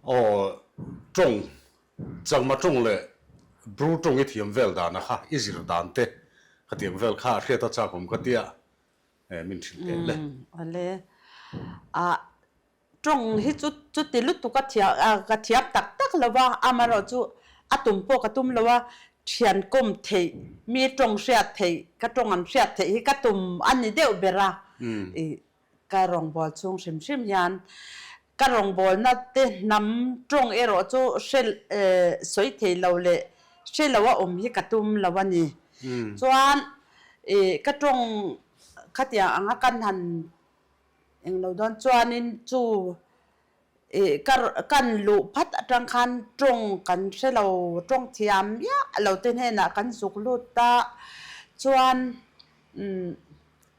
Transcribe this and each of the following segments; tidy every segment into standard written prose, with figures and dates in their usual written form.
Aw, tawng, Chakma tawng leh Bru tawng i thiam vel dana kha i zir dan te khatiang vel kha a hriat a chak awm ka tia min hrilh teh le. Awle. Ah, tawng hi chu chuti lutuk a thiam ka thiam tak tak lo va, amaherawhchu a tum pawh ka tum lo a, thian kawm theih, mi tawng hriat theih, ka tawng an hriat theih hi ka tum a ni deuh ber a, ih Ka rawngbâwl chhung hrim hrim hian ka rawngbâwlna te hnam tawng erawh chu hre sawi thei lo leh hre lo a awm hi ka tum lo a ni. Chuan ka tawng khatiang anga kan han englo dawn chuanin chu Ih, ka kan luh phat atang khan tawng kan hre lo, tawng thiam miah lo te hnenah kan zuk lut ta chuan umm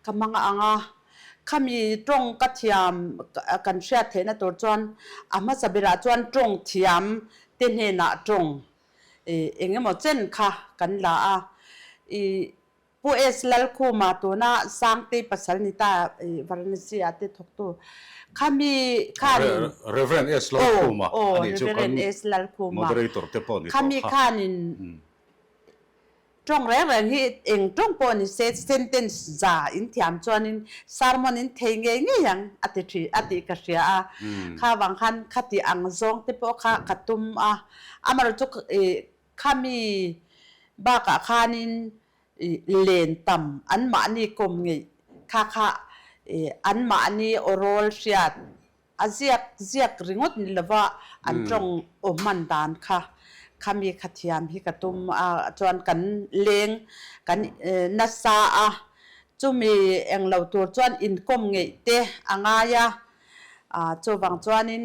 ka hmang ang a, khami tawng ka thiam kan hriat theihna tur chuan a hmasa berah chuan tawng thiam te hnenah tawng ih eng emaw chen kha kan la a, ih Pu S. Lalkhuma tuna Sangtei pasal ni ta i Varanasi ah te thawktu khami khanin Rev. S. Lalkhuma aw a nih chu kan Rev. S. Lalkhuma moderator te pawh ni tawh khami kha. khanin tawng reng reng hi eng tawng pawh ni se sentence za in thiam chuanin sermon in thei ngei ngei ang a ti thin a tih ka hria a kha vang khan khati ang zawng te pawh kha ka tum a amaherawhchu i Khami bakah khanin len tam anmahni kawm ngeih kha kha anmahni awrawl hriat a ziak ziak ringawt ni lova an tawng aw hman dan kha khami kha thiam hi ka tum a chuan kan leng kan nasa a chumi englo tur chuan inkawm ngeih te a ngai a chuvang chuanin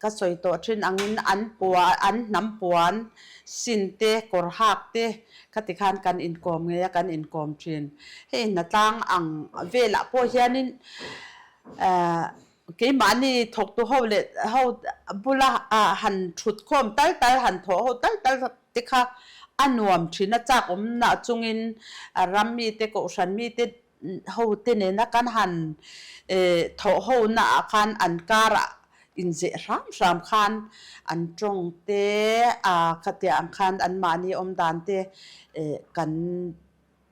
Ka sawi tawh thin angin an puan, an hnam puan, sin te, kawr hak te khati khan kan inkawm ngei a, kan inkawm thin. Hei hnatlang ang velah pawh hianin keimahni thawktu ho leh ho bula han thut khawm tal tal, han thawh ho tal tal te kha a nuam thin a, chak awmna chungin ram mite, kohhran mite Hote nena kan han thawh hona ah khan an karah inzeh hram hram khan an tawng te a khatiang ang khan anmahni awm dan te kan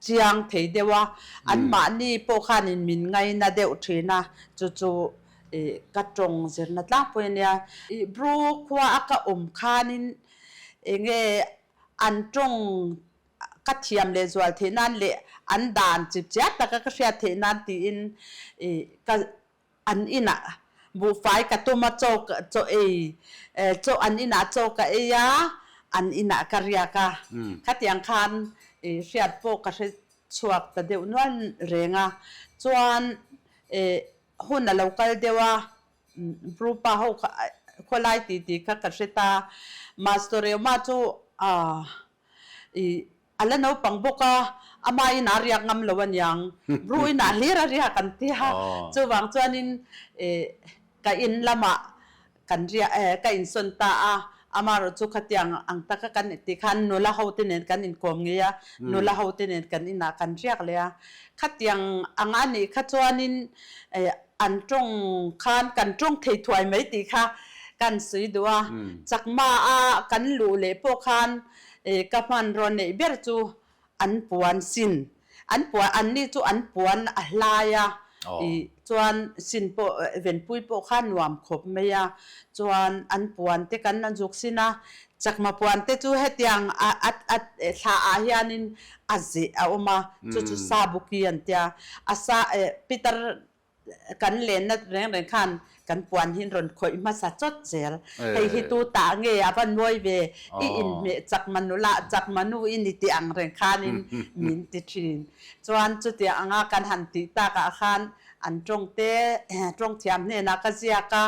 chiang thei deuh a, anmahni pawh khanin min ngaina deuh thin a, chu chu ka tawng zirna tlangpui a nia. Bru khua a ka awm khanin enge an tawng Ka thiam leh zual theih nan leh an dan chip chiat taka ka hriat theih nan tiin ka an inah buhfai ka tum a, chaw chaw ei chaw an inah chaw ka ei a, an inah ka riak a. Khatiang khan hriat pawh ka hre chhuak ta deuh nual reng a. Chuan hun a lo kal deuh a, Rupa ho kha khawlai ti tih kha ka hre ta. Master Reuma chu i a la naupang bawk a, amahin a riak ngam lo aniang. Ruin ah hlir a riak an ti a, chuvang chuanin ka in lamah kan riak ka insawn ta a, amaherawh chu khatiang ang taka kan tih khan nula ho te nen kan inkawm ngei a, nula ho te nen kan inah kan riak leh a. Khatiang ang a nih kha chuanin An tawng khan kan tawng thei thuai mai tih kha kan sawi duh a, Chakma a kan luh leh pawh khan ka hmanraw neih ber chu an puan sin, an puan an ni chu an puan a hlai a, chuan sin pawh venpui pawh kha nuam khawp mai a, chuan an puan te kan an zuk sin a, Chakma puan te chu hetiang a a thla ah hianin a zeh a awm a, chu chu Sabuki an tia, a sa Peter kan lenna reng reng khan kan puan hi rawn khawih hmasa chawt zel. Hei hi tu tah nge a va nuai ve, i inhmeh chakma nula, chakma nu i ni tih ang reng khanin min ti thin. Chuan chutiang anga kan han tih takah khan an tawng te, tawng thiam hnenah ka ziak a,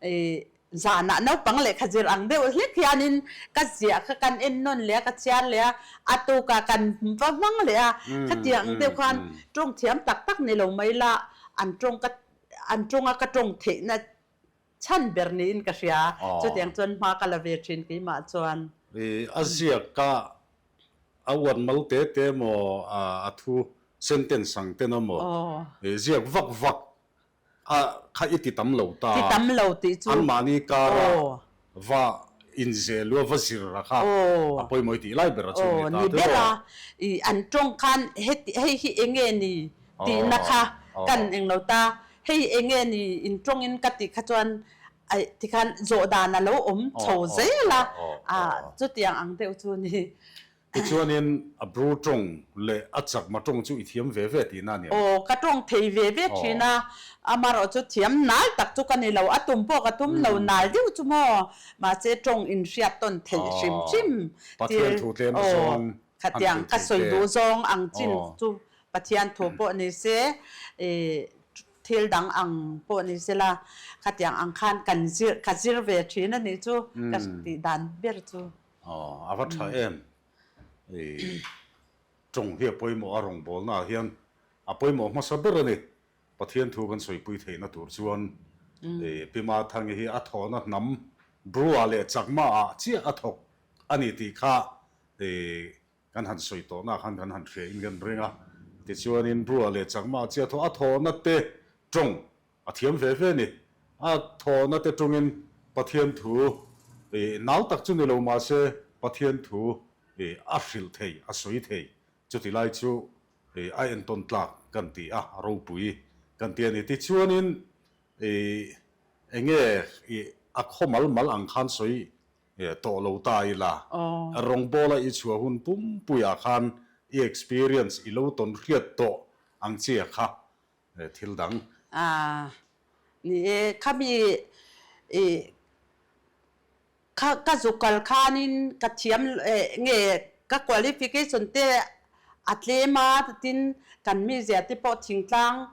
ih Zanah naupang lehkha zir ang deuh hlek hianin ka ziah kha kan en nawn leh a, ka chhiar leh a, a tukah kan va hmang leh a, khatiang ang deuh khan tawng thiam tak tak ni lo mai la, an tawng ka an tawnga ka tawng theihna chhan ber niin ka hria, chutiang chuan hma ka la ve thin keimah chuan. A ziak a a uat mal te te maw a thu sentence ang ten a maw ziak vak vak A, kha i ti tam lo ta. Ti tam lo tih chu. Anmahni kara Va inzeh lua va zir a kha a pawimawh i tih lai ber a chu ni ta Ni ber a, i an tawng khan heti hei hi enge ni tihna kha kan englo ta, hei enge ni in tawngin ka tih kha chuan aih tikhan zawh dan a lo awm chho zel a, chutiang ang deuh chu ni. Tichuanin a Bru tawng leh a Chakma tawng chu i thiam ve ve tihna a ni ang. Aw, ka tawng thei ve ve thin a, amarawh chu thiam nal tak chu ka ni lo, a tum pawh ka tum lo nal deuh chu maw, mahse tawng inhriat tawn theih hrim hrim Pathian thu tlem aw, zawng han khatiang hrilh ka thei sawi te. duh zawng ang chin chu Pathian thu pawh ni se, ih thil dang ang pawh ni sela, khatiang ang khan kan zir, ka zir ve thin a nih chu ka tih dan ber chu. Aw, a va tha em. I tawng hi a pawimawh a, rawngbawlna ah hian a pawimawh hmasa ber a ni. Pathian thu kan sawipui theihna tur chuan i Pi Mathangi hi a thawhna hnam Brua leh Chakma ah chiah a thawk a ni tih kha i kan han sawi tawhna ah khan kan han hria in kan ring a. Tichuanin Brua leh Chakma ah chiah a thawh a thawhna te tawng A thiam ve ve ni. A thawhna te tungin Pathian thu i nau tak chu ni lo mahse Pathian thu i a hrilh thei, a sawi thei. Chuti lai chu i a entawn tlak kan ti a, a ropui kan ti a ni. Tichuanin i enge i a khaw mal mal ang khan sawi tawh lo ta ila, rawngbawla i chhuah hun pumpuiah khan i experience i lo tawn hriat tawh ang chia kha Thil dang. A ni e, khami i kha ka zuk kal khanin ka thiam nge ka qualification te a tlem a tin kan mizia te pawh thingtlang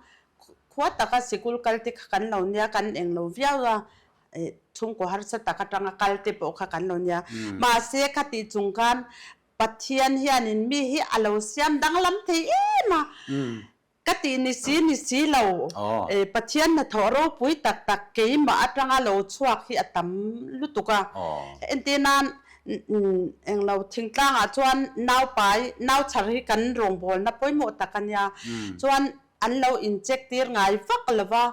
khua taka sikul kal te kha kan lo nia kan eng lo viau a chhungkaw harsa tak atanga kal te pawh kha kan lo nia mahse khatih chung khan Pathian hianin mi hi a lo siam danglam thei em a. Ka tih ni si ni si lo. Pathian hnathawh ropui tak tak keimah atanga lo chhuak hi a tam lutuk a. Entir nan englo thingtlangah chuan naupai, nauchhar hi kan rawngbawlna pawimawh tak a nia. Chuan an lo incheck tir ngai vak lo va,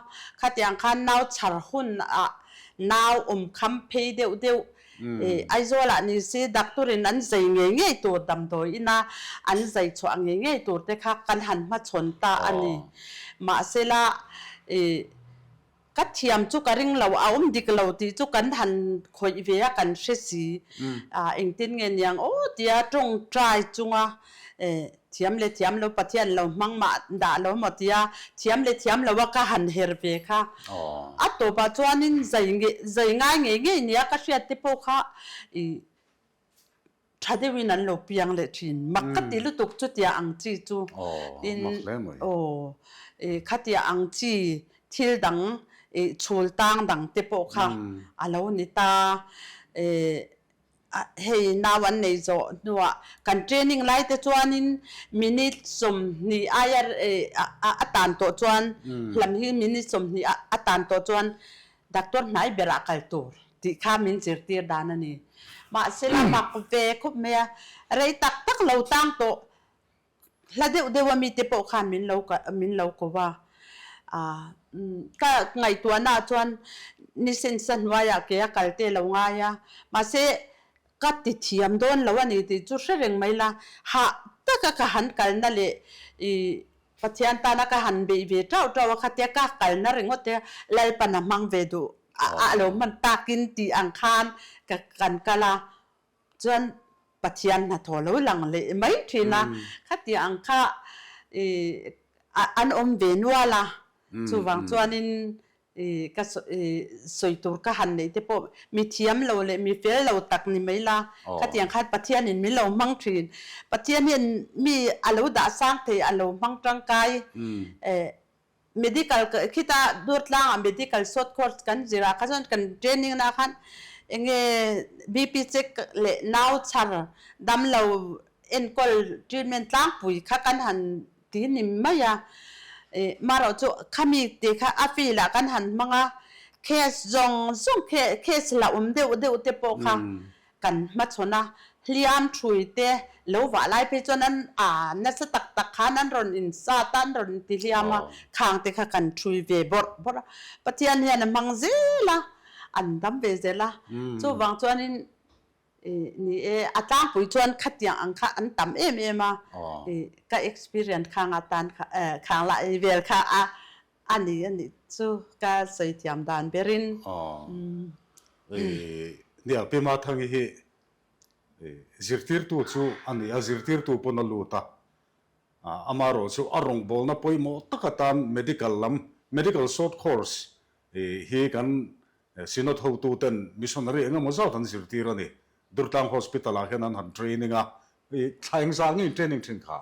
khatiang khan nauchhar hunah nau awm kham phei deuh deuh Aizawlah ni si doctor-in an zai ngei ngei tur damdawi ina an zai chhuah ngei ngei tur te kha kan han hmachhawn ta a ni. Mahsela ka thiam chu ka ring lo, a awm dik lo tih chu kan han khawih ve a kan hre si. Engtin nge niang aw tia tawngtai chunga Thiam leh thiam lo Pathian lo hmang mah dah lo maw tia thiam leh thiam lo a ka han her ve kha. A tawpah chuanin zai zai ngai ngei ngei nia ka hriat te pawh kha i tha deuhin an lo piang leh thin. Mak ka ti lutuk chutia ang chi chu. Tin aw i khatia ang chi thil dang i chhul tang dang te pawh kha a lo ni ta. I Hei nau an nei zawh hnuah kan training lai te chuanin minute 20 aia a tan tawh chuan hlam hi minute 20 a tan tawh chuan doctor hnai berah kal tur tih kha min zirtir dan a ni. Mahse la mak ve khawp mai a, rei tak tak lo tang tawh Hla deuh deuh a mite pawh khan min lo min lo ko a, ka ngaihtuahna ah chuan nisensa hnuaiah ke a kal te lo ngai a, mahse ka ti thiam dawn lo a ni tih chu hre reng mai la, hah taka ka han kalna leh i Pathian tana ka han beih ve tauh tauh a khatia ka kalna ringawt te Lalpan a hmang ve duh a lo hman takin tih ang khan ka kan kal a. Chuan Pathian hnathawh lo lang leh mai thin a, khatiang ang kha i an awm ve nual a, chuvang chuanin i ka i sawi tur ka han neih te pawh mi thiam lo leh mi fel lo tak ni mai la, khatiang khan Pathianin min lo hmang thin. Pathian hian mi a lo dah sang thei, a lo hmang tangkai Medical khita Durtlangah medical short course kan zir ah kha chuan kan training na khan enge BP check leh nau chhar damlo enkawl treatment tlangpui kha kan han ti ni mai a, marawh chu khami te kha a field ah kan han hmang a, case zawng zawng case la awm deuh deuh te pawh kha Kan hmachhawn a, hliam thui te lo vah lai phei chuan an a nasa tak tak khan an rawn insat a, an rawn intihliam a, khang te kha kan thui ve bawrh bawrh a. Pathian hian a hmang zel a, an dam ve zel a. Chuvang chuanin ni e, a tlangpui chuan khatiang ang kha an tam em em a, ka experience khang atan kha khang lah vel kha a a ni a nih chu ka sawi thiam dan berin. Nia, Pi Mathangi hi zirtirtu chu a ni a, zirtirtu pawn a lut a, amaherawh chu a rawngbawlna pawimawh tak atan medical lam, medical short course hi kan Synod hotuten missionary eng emaw zat an zirtir a ni. Durtlang Hospital ah hian an han training a, thla eng zah nge in training thin kha?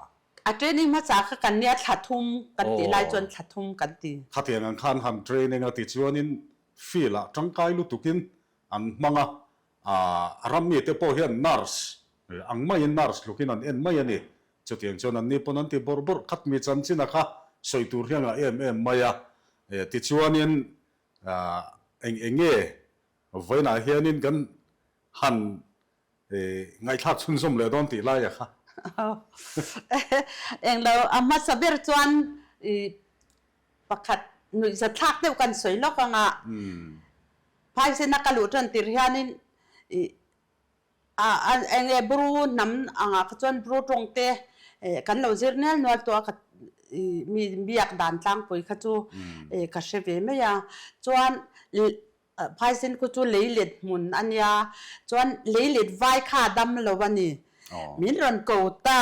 A training hmasa kha kan nia thla thum kan tih lai chuan thla thum kan ti. Khatiang ang khan han training a tichuanin field ah tangkai lutukin an hmang a, a ram mite pawh hian nurse ang maiin nurse tlukin an en mai a ni. Chutiang chuan anni pawn an ti bawrh bawrh khat mi chanchin a kha sawi tur hi a ngah em em mai a, tichuanin eng eng nge vawiinah hianin kan han ngaihthlak chhunzawm leh dawn tih laia kha. Englo a hmasa ber chuan pakhat nuihzathlak deuh kan sawi lawk anga phaisena ka luh tan tir hianin Eng nge Bru hnam angah kha chuan Bru tawng te kan lo zir nel nual tawh a ka mi biak dan tlangpui kha chu ka hre ve mai a. Chuan Phaisen khu chu leilet hmun a nia, chuan leilet vai kha a dam lo a ni. Min rawn ko ta,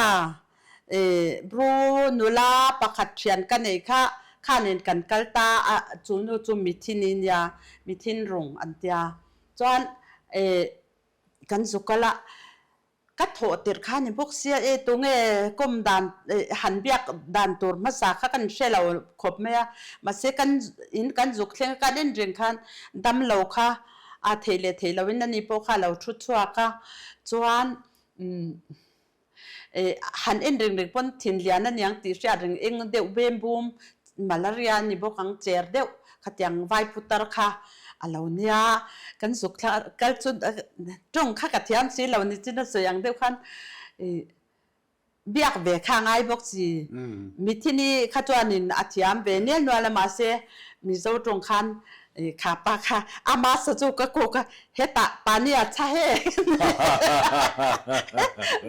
Bru nula pakhat thian ka nei kha, khanin kan kal ta a, chu nu chu mithin i nia, mithin rung an tia. Chuan kan zu kal a, ka thawh tirh kha ni bawk sia e tunge kawm dan han biak dan tur hmasa kha kan hre lo khawp mai a, mahse kan in kan zuk thleng a kan en reng khan damlo kha a theih leh theih loin ani pawh kha a lo thu chhuak a, chuan umm. Han en reng reng pawn thinlian a niang tih hriat reng eng deuh bem bum malaria a ni bawk ang cher deuh khatiang vai putar kha a lo nia kan zuk thla kal chu tawng kha ka thiam si lo ni chin a sawi ang deuh khan ih biak ve kha a ngai bawk si mithini kha chuanin a thiam ve nial nual a mahse Mizo tawng khan Kha pa kha ama sa chu ka kawk a, hetah pani a cha he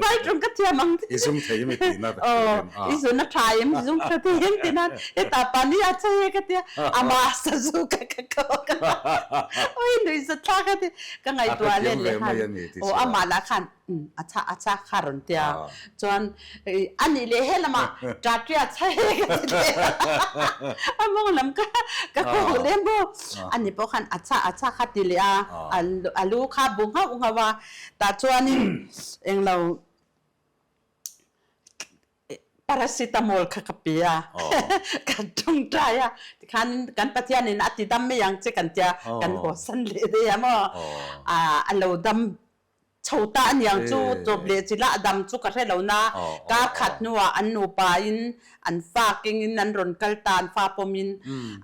vai tung ka thiam ang I zum thei em i tihna ka hria em a. I zun a tha em i zum tha thei em tihna hetah pani a cha he ka tia ama sa chu ka ka kawk a oi nui za thlak a ti ka ngaihtuah let leh khan aw amah lah khan A cha a cha kha rawn tia chuan a nih leh he lamah ṭaṭia cha he ka ti leh a mawng lam kha ka kawk leh maw a ni pawh khan a cha a cha kha ti leh a a lu kha bu nghauh nghauh a tah chuanin englo Paracetamol kha ka pe a, ka tawngtai a, tikhan kan Pathianin a ti dam mai ang che kan tia kan haw san leh daih a maw, a lo dam chho ta a niang chu chawp leh chi lah dam chu ka hre lo na, kar khat hnuah an nupa in an fa kengin an rawn kal ta an fa pawmin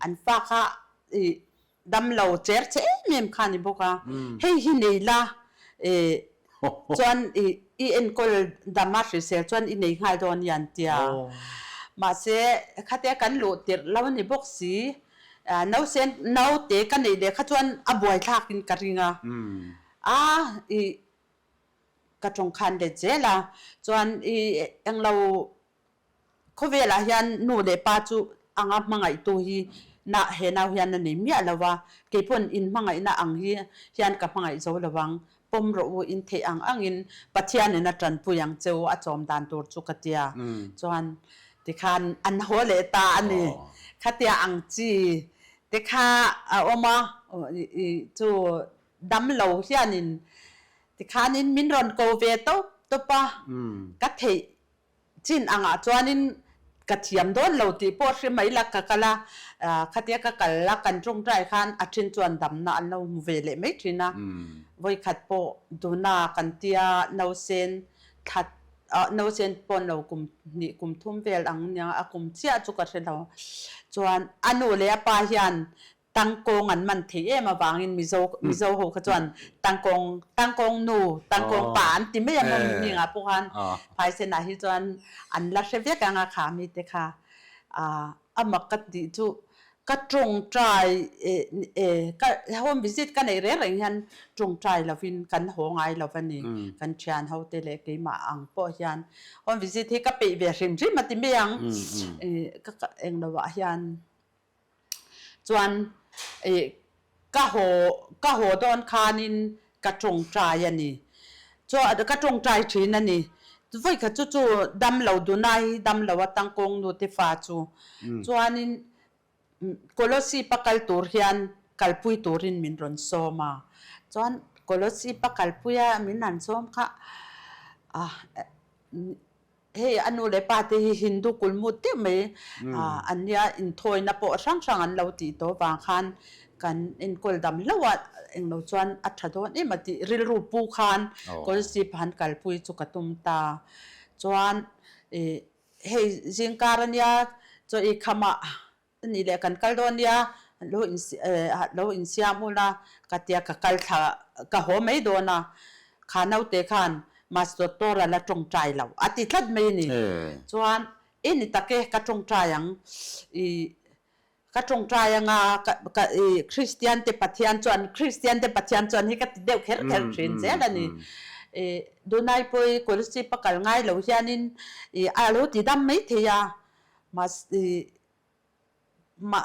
an fa kha ih Dam lo cher che em em kha a ni bawk a, hei hi nei la chuan i enkawl dam a hrisel chuan i nei nghal dawn i an ti a. Mahse khatia kan luh tirh lo a ni bawk si, nausen naute ka neih leh kha chuan a buaithlak in ka ring a, a i ka tawng khan let zel a, chuan i englo Khawvelah hian nu leh pa chu anga hmangaihtu hi na he nau hian a nei miah lo va, kei pawn in hmangaihna ang hi hian ka hmangaih zo lo vang, pawm rawh u in theih ang angin Pathianin a tanpui ang che u a chawm dan tur chu ka tia chuan tikhan an haw leh ta a ni. Khatia ang chi te kha a awm a, chu dam lo hianin tikhanin min rawn ko ve tawp tawp a, ka theih Chin angah chuanin ka thiam dawn lo tih pawh hre mai la ka kal a, khatia ka kal a kan tawngtai khan a then chuan damna an lo hmu ve leh mai thin a, vawikhat pawh duna kan tia nausen thla nausen pawn lo kum hnih kum thum vel ang nia a kum chiah chu ka hre lo chuan a nu leh a pa hian Tangkawng an man thei em avangin Mizo Mizo ho kha chuan Tangkawng Tangkawng nu Tangkawng pa an ti mai a maw mihmingah pawh khan Phaisenah hi chuan an la hre vek ang a kha mite kha a mak ka tih chu. Ka tawngtai ka home visit ka neih reng reng hian tawngtai lovin kan haw ngai lo a ni. Kan thian ho te leh keimah ang pawh hian home visit hi ka peih ve hrim hrim a ti mai ang. Ka eng lo ah hian chuan ka haw ka haw dawn khanin ka tawngtai a ni. Chuan ka tawngtai thin a ni. Vawikhat chu chu damlo Dunai damlo a tangkawng nu te fa chu chuanin Kolosip a kal tur hian kalpui turin min rawn sawm a, chuan Kolosip a kalpui a min han sawm kha hei a nu leh pa te hi Hindu kulmut deuh mai an nia, inthawina pawh hrang hrang an lo tih tawh vang khan kan enkawl dam hlauh a, englo chuan a tha dawn em a tih rilru pu khan Kolosip han kalpui chu ka tum ta, chuan ih Hei zingkar a nia, chaw ei khamah a nih leh kan kal dawn nia, lo lo insiam ula ka tia ka kal thla ka haw mai dawn a, kha naute khan Master Tora la tawngtai lo a ti tlat mai a ni. Chuan i ni tak e ka tawngtai ang i Ka tawngtai anga ka ka i Kristian te Pathian chuan Kristian te Pathian chuan hi ka ti deuh kher kher thin zel a ni. I Dunai pawh i Kolasib a kal ngai lo hianin i a lo ti dam mai thei a, mahs i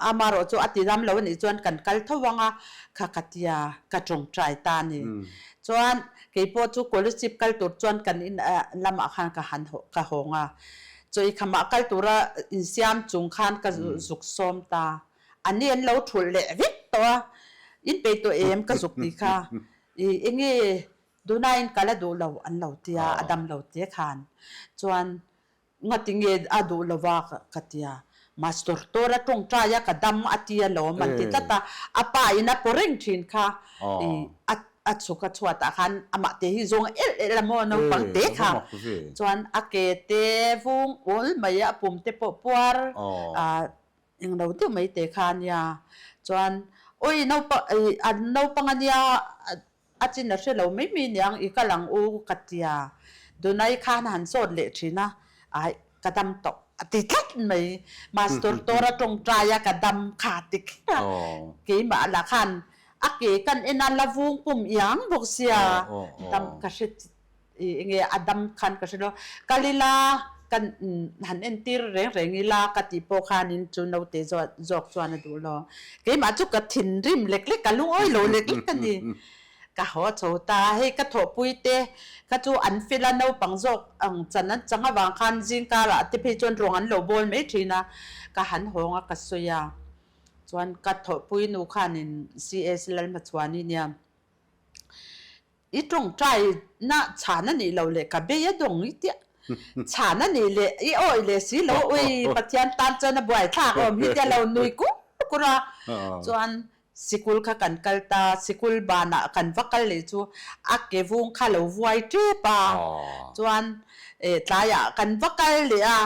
amaherawh chu a ti dam lo anih chuan kan kal tho anga kha ka tia ka tawngtai ta a ni. Chuan keipawh chu Kolasib kal tur chuan kan in lamah khan ka han ka hawng a. Chawi khamah kal tura insiam chung khan ka zuk sawm ta. Ani an lo thulh leh vek tawh a, in peih tawh em ka zuk tih kha i enge dunain kal a duh lo an lo tia a dam lo te khan chuan ngati nge a duh lo va ka tia. Master tor a tawngtai a ka dam a tia lawm an ti tlat a, a pa in a paw reng thin kha i a A chhuk a chhuatah khan amah te hi zawng elh elh a maw naupang te kha chuan a ke te vung ul mai a pum te pawh puar englo deuh mai te kha ania chuan awi naupang an naupang ania a chin a hrelo mai mai aniang i kal ang u ka tia Dunai khan a han sawt leh thin a ai ka dam tawh a ti tlat mai Master Tora tawngtai a ka dam kha ti kher a keimah lah khan A ke kan en a la vung pum iang bawk sia dam ka hre enge a dam khan ka hre lo. Kal ila kan han entir reng reng ila ka tih pawh khanin chu naute zawk chuan a duh lo. Keimah chu ka thinrim lek lek ka lungawi lo lek lek a ni. Ka haw chho ta hei ka thawhpui te kha chu an fel a naupang zawk ang chan an chang avang khan zingkarah te phei chuan rawng an lo bawl mai thin a ka han hawng a ka sawi a. Chuan ka thawhpui nu khanin CS Lalhmachhuani nia i tawngtai na chhan a nih loh leh ka bei a dawng i tia chhan a nih leh i awih leh si lo ui Pathian tan chuan a buaithlak awm hi tia lo nui kur kur a chuan sikul kha kan kal ta sikul banah kan va kal leh chu a ke vung kha lo vuai tep a chuan tlaiah kan va kal leh a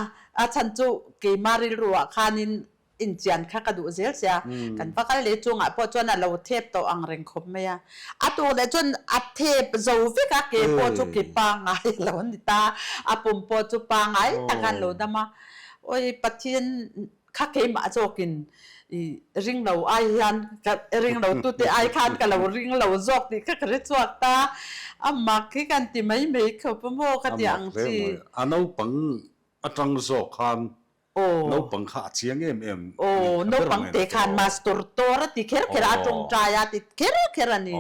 a chhan chu keimah rilruah khanin Inchian kha ka duh zel sia, kan va kal leh chungah pawh chuan a lo thep tawh ang reng khawp mai a. A tuk leh chuan a thep zo vek a, ke pawh chu ke pangngai a lo ni ta, a pum pawh chu pangngai tak a lo dam a. Awi Pathian kha keimah zawkin i ring lo ai hian ka ring lo tute ai khan ka lo ring lo zawk tih kha ka hre chhuak ta, a mak hi kan ti mai mai khawp a maw ka ti ang chi. A naupang atang zawk khan Aw. Naupang kha a chiang em em a ni. Aw, naupang te khan Master Tor a ti kher kher a, a tawngtai a ti kher kher a ni.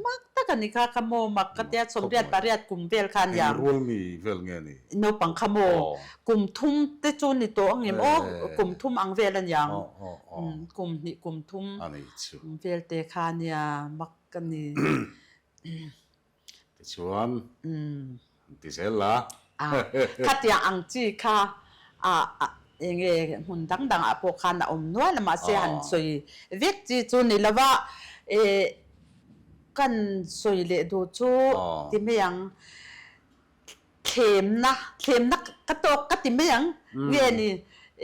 Mak tak a ni kha, kha maw mak ka tia sawmriat pariat kum vel kha a nia. Eng rual mi vel nge ni? Naupang kha maw kum thum te chu ni tawh ang em aw, kum thum ang vel a niang. Kum hnih kum thum vel te kha a nia, mak a ni. Tichuan an ti zel la. A, khatiang ang chi kha a enge hmun dang dangah pawh khan a awm nual a, mahse han sawi vek chi chu ni lo va, e kan sawi leh duh chu ti mai ang, thlemna, thlemna ka tawk ka ti mai ang nge ni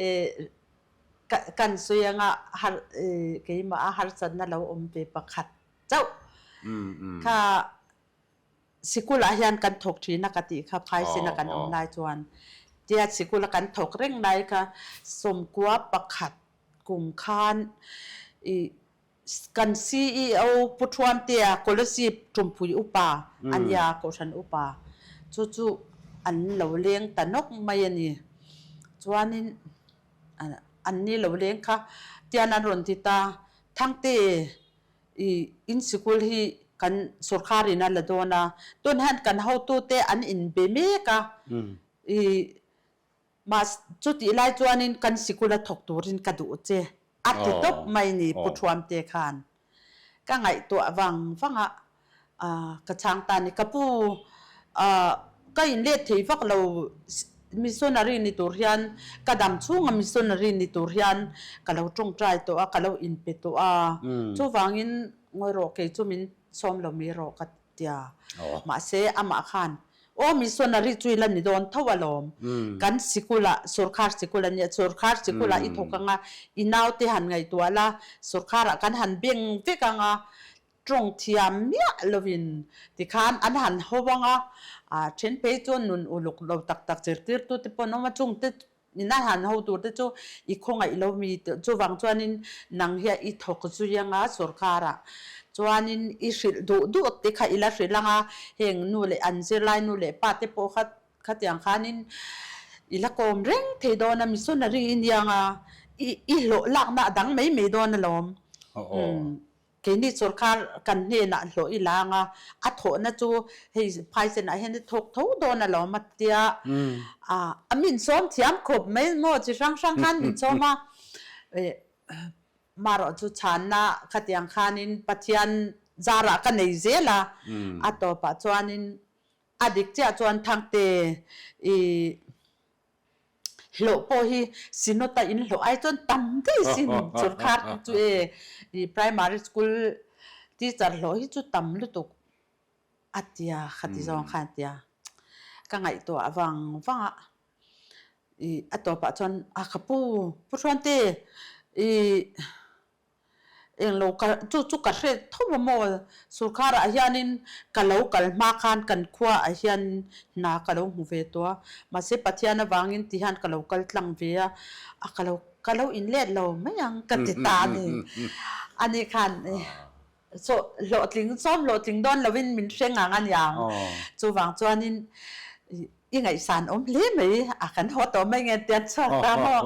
e kan sawi anga har keimah a harsatna lo awm ve pakhat. Chauh kha sikul ah hian kan thawk thin a ka tih kha phaisen a kan awm lai chuan tia sikul a kan thawk reng lai kha sawmkua pakhat kum khan i kan CEO Pu Thuamtea Kolasib Tumpui Upa a nia, Kohhran Upa chu chu an lo leng ta nawk mai a ni. Chuanin an ni lo leng kha tian an rawn ti ta, Thangte i in sikul hi kan sawrkharin a la dawn a, tun hian kan hotute an inbe mek a, i Mahse, chutih lai chuanin kan sikula thawk turin ka duh che, a ti tawp mai ni Pu Thuamte khan. Ka ngaihtuah vang vang a, ka chhang ta ni. Ka pu, ka inlet thei vak lo, missionary ni tur hian, ka dam chhunga missionary ni tur hian ka lo tawngtai tawh a, ka lo inpe tawh a, chuvangin ngawi rawh kei chu min sawm lo mai rawh ka tia. Mahse, amah khan Aw missionary chu i la ni dawn tho alawm. Kan sikulah, sorkar sikul a nia, sorkar sikulah i thawk anga i naute han ngaihtuah la, sorkarah kan han beng vek anga tawng thiam miah lovin tikhan an han ho anga, a then phei chuan nun uluk lo tak tak zirtirtute pawh an awm a, chungte In a han ho tur te chu i khawngaih lo mi chuvang chuanin nang hian i thawk zui anga sorkarah chuanin i hrilh duh duh te kha i la hrilh anga heng nu leh an zirlai nu leh pa te pawh kha khatiang khanin i la kawm reng thei dawn a missionary i nia anga i i hlawh lakna a dang mai mai dawn alawm. Keini sorkar kan hnenah hlawh i la anga, a thawhna chu hei phaisenah hian i thawk tho dawn alawm a tia. A min sawm thiam khawp mai maw chi hrang hrang khan min sawm a. Marawh chu chhanna khatiang khanin Pathian zarah ka nei zel a, a tawpah chuanin a dik chiah chuan Thangte i Hlawh pawh hi Synod-a in hlawh ai chuan tam daih sin sorkar te chu e i primary school teacher hlawh hi chu tam lutuk a tia khati zawng khan a tia. Ka ngaihtuah vang vang a i a tawpah chuan a ka pu Pu Hruante i Englo ka chu chu ka hre tho a maw? Sorkarah hianin ka lo kal hma khan kan khuaah hian hna ka lo hmu ve tawh a, mahse Pathian avangin ti hian ka lo kal tlang ve a, a ka lo ka lo inlet lo mai ang ka ti ta a ni. Ani khan saw hlawhtling sawm hlawhtling dawn lovin min hre ngang a niang. Chuvang chuanin i ngaihsan awm hle mai a kan haw tawh mai nge tia chhuak ta maw?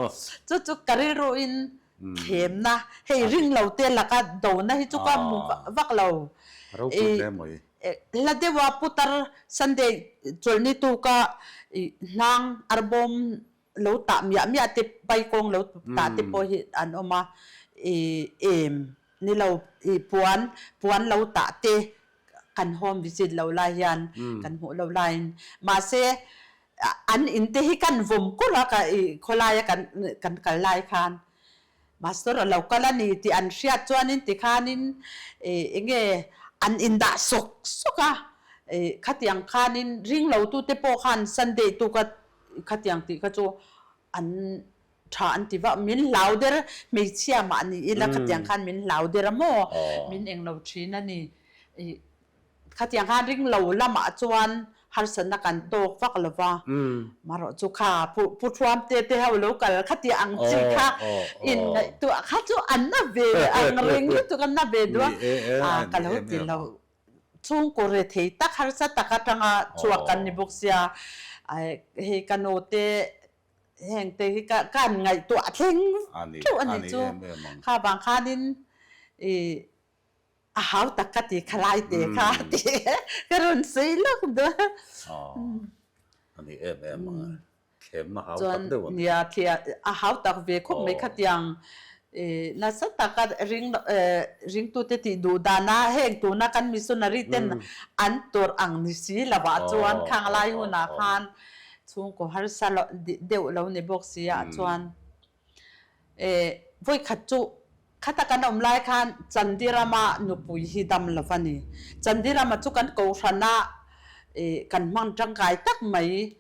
Chu chu ka rilruin Thlemna, hei ring lo te laka dona hi chu ka hmu vak lo. Ropui hle mai. Hla deuha putar Sunday chawlhni tuka hnang arbawm lo tah miah miah te paikawng lo tah te pawh hi an awm a, em ni lo puan puan lo tah te kan home visit lo lai hian kan hmuh lo laiin mahse An in te hi kan vawm kur a, ka i khawlaia kan kan kal lai khan Pastor a lo kal a ni tih an hriat chuanin tikhanin i enge an indah sawk sawk a, i khatiang khanin ring lo tute pawh khan Sunday tuka khatiang tih kha chu an tha an ti vak, min hlau der hmeichhia mah ni ila khatiang khan min hlau der a maw min englo thin a ni i Khatiang khan ring lo lamah chuan harsatna kan tawk vak lo va, marawh chu kha Pu Thuam te te ho lo kal khatiang ang chi kha inngaihtuah kha chu an na ve ang reng lutuk an na ve duh a, ka lo ti lo. Chhungkaw rethei tak harsa tak atanga chhuak kan ni bawk sia, hei ka nu te heng te hi ka an ngaihtuah thleng theuh a ni chu. Kha vang khanin i A hau tak ka ti khalai te kha ti ka rawn sawi lawk duh. A ni em em ang a, thlemna hau tak deuh a ni. Nia, a hau tak ve khawp mai khatiang nasa taka ring ringtute tih duh dana heng tuna kan missionary ten an tawrh ang ni si lovah chuan khang lai hunah khan chhungkaw harsa deuh lo ni bawk si ah chuan Vawikhat chu khata kan awm lai khan Chandirama nupui hi dam lo a ni. Chandirama chu kan Kohhrana kan hmang tangkai tak mai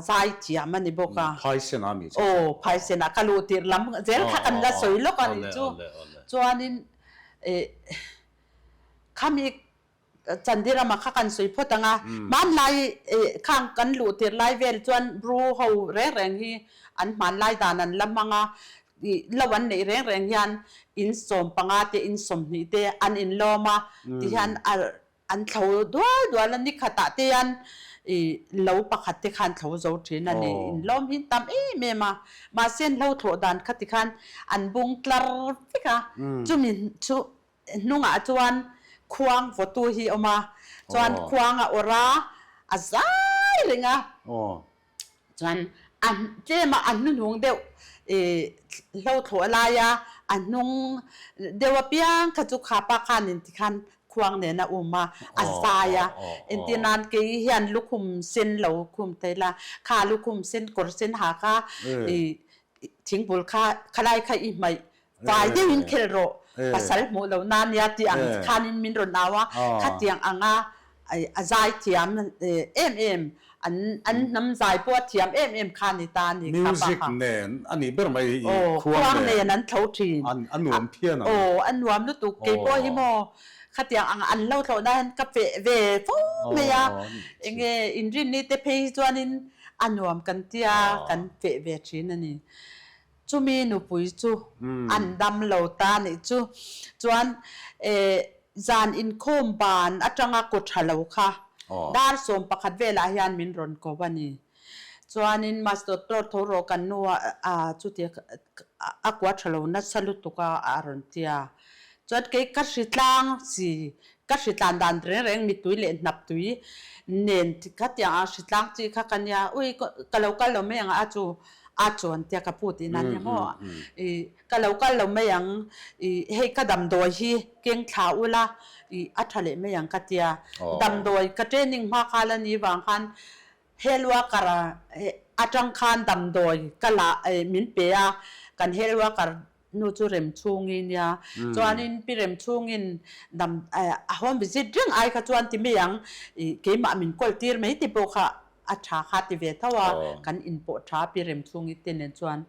zai thiam a ni bawk a. Phaisena mi chu. Aw, Phaisena ka luh tirh lam zel kha kan la sawi lawk a ni chu. Chuanin khami Chandirama kha kan sawi phawt ang a, hmanlai khang kan luh tir lai vel chuan Bru ho reng reng hi an hmanlai dan an la hmang a. Lo an neih reng reng hian in 15 te in 20 te an inlawm a, tihian a an thlo dual dual a, nikhatah te hian ih lo pakhat te khan thlo zo thin a ni, inlawm hi tam em em a, mahse an hlo thlawh dan kha tikhan an bung tlar vek a, chumi chu hnungah chuan khuang vawtu hi a awm a, chuan khuang a awrh a, a zai reng a. Chuan a tlem a, a hnuhnung deuh ih hlo thlawh laia a hnung deuh apiang kha chu kha pa khanin tikhan khuang nen a um a, a zai a. Entir nan kei hian lukhum sen lo khum thei la, kha lukhum sen kawr sen ha kha ih thingbul kha khalai kha i hmaih Fai deuhin khelh rawh, pasal hmuh loh na nia tih ang khanin min rawn au a, khatiang anga a zai thiam em em, an an hnam zai pawh a thiam em em kha ni ta a ni kha pa Music kha. nen a nih ber mai i Aw, khuang khuang nen nen an tho thin. An a nuam phian ang. Aw, a nuam lutuk. Kei pawh hi Aw. maw khatiang ang an lo thlawh na hian ka feh ve fo mai a, Aw, a nih chu. enge inrinni te phei hi chuanin a nuam kan tia Aw. kan feh ve thin a ni. Chumi nupui chu an dam lo ta nih chu. Chuan zan inkhawm ban atanga kaw tha lo kha dar 11 velah hian min rawn ko a ni. Chuanin Master Doctor tho rawh kan nu a chuti a kua tha lo nasa lutuk a a rawn ti a. Chuan kei ka hritlang si ka hritlan dan reng reng mittui leh hnaptui nen khatiang a hritlang chi kha ka nia ui ka lo kal lo mai ang a chu a chuan tia ka pu tih nan hian maw i ka lo kal lo mai ang i hei ka damdawi hi keng thla ula i a tha leh mai ang ka tia damdawi ka training hma kha la ni vang khan Health worker atang khan damdawi ka la min pe a kan health worker Nu chu rem chhungin nia. Chuanin pi rem chhungin dam a home visit reng ai kha chuan ti mai ang i keimah min kawl tir mai te pawh kha a tha kha ti ve tho a, kan inpawh tha pi rem chhungi te nen chuan.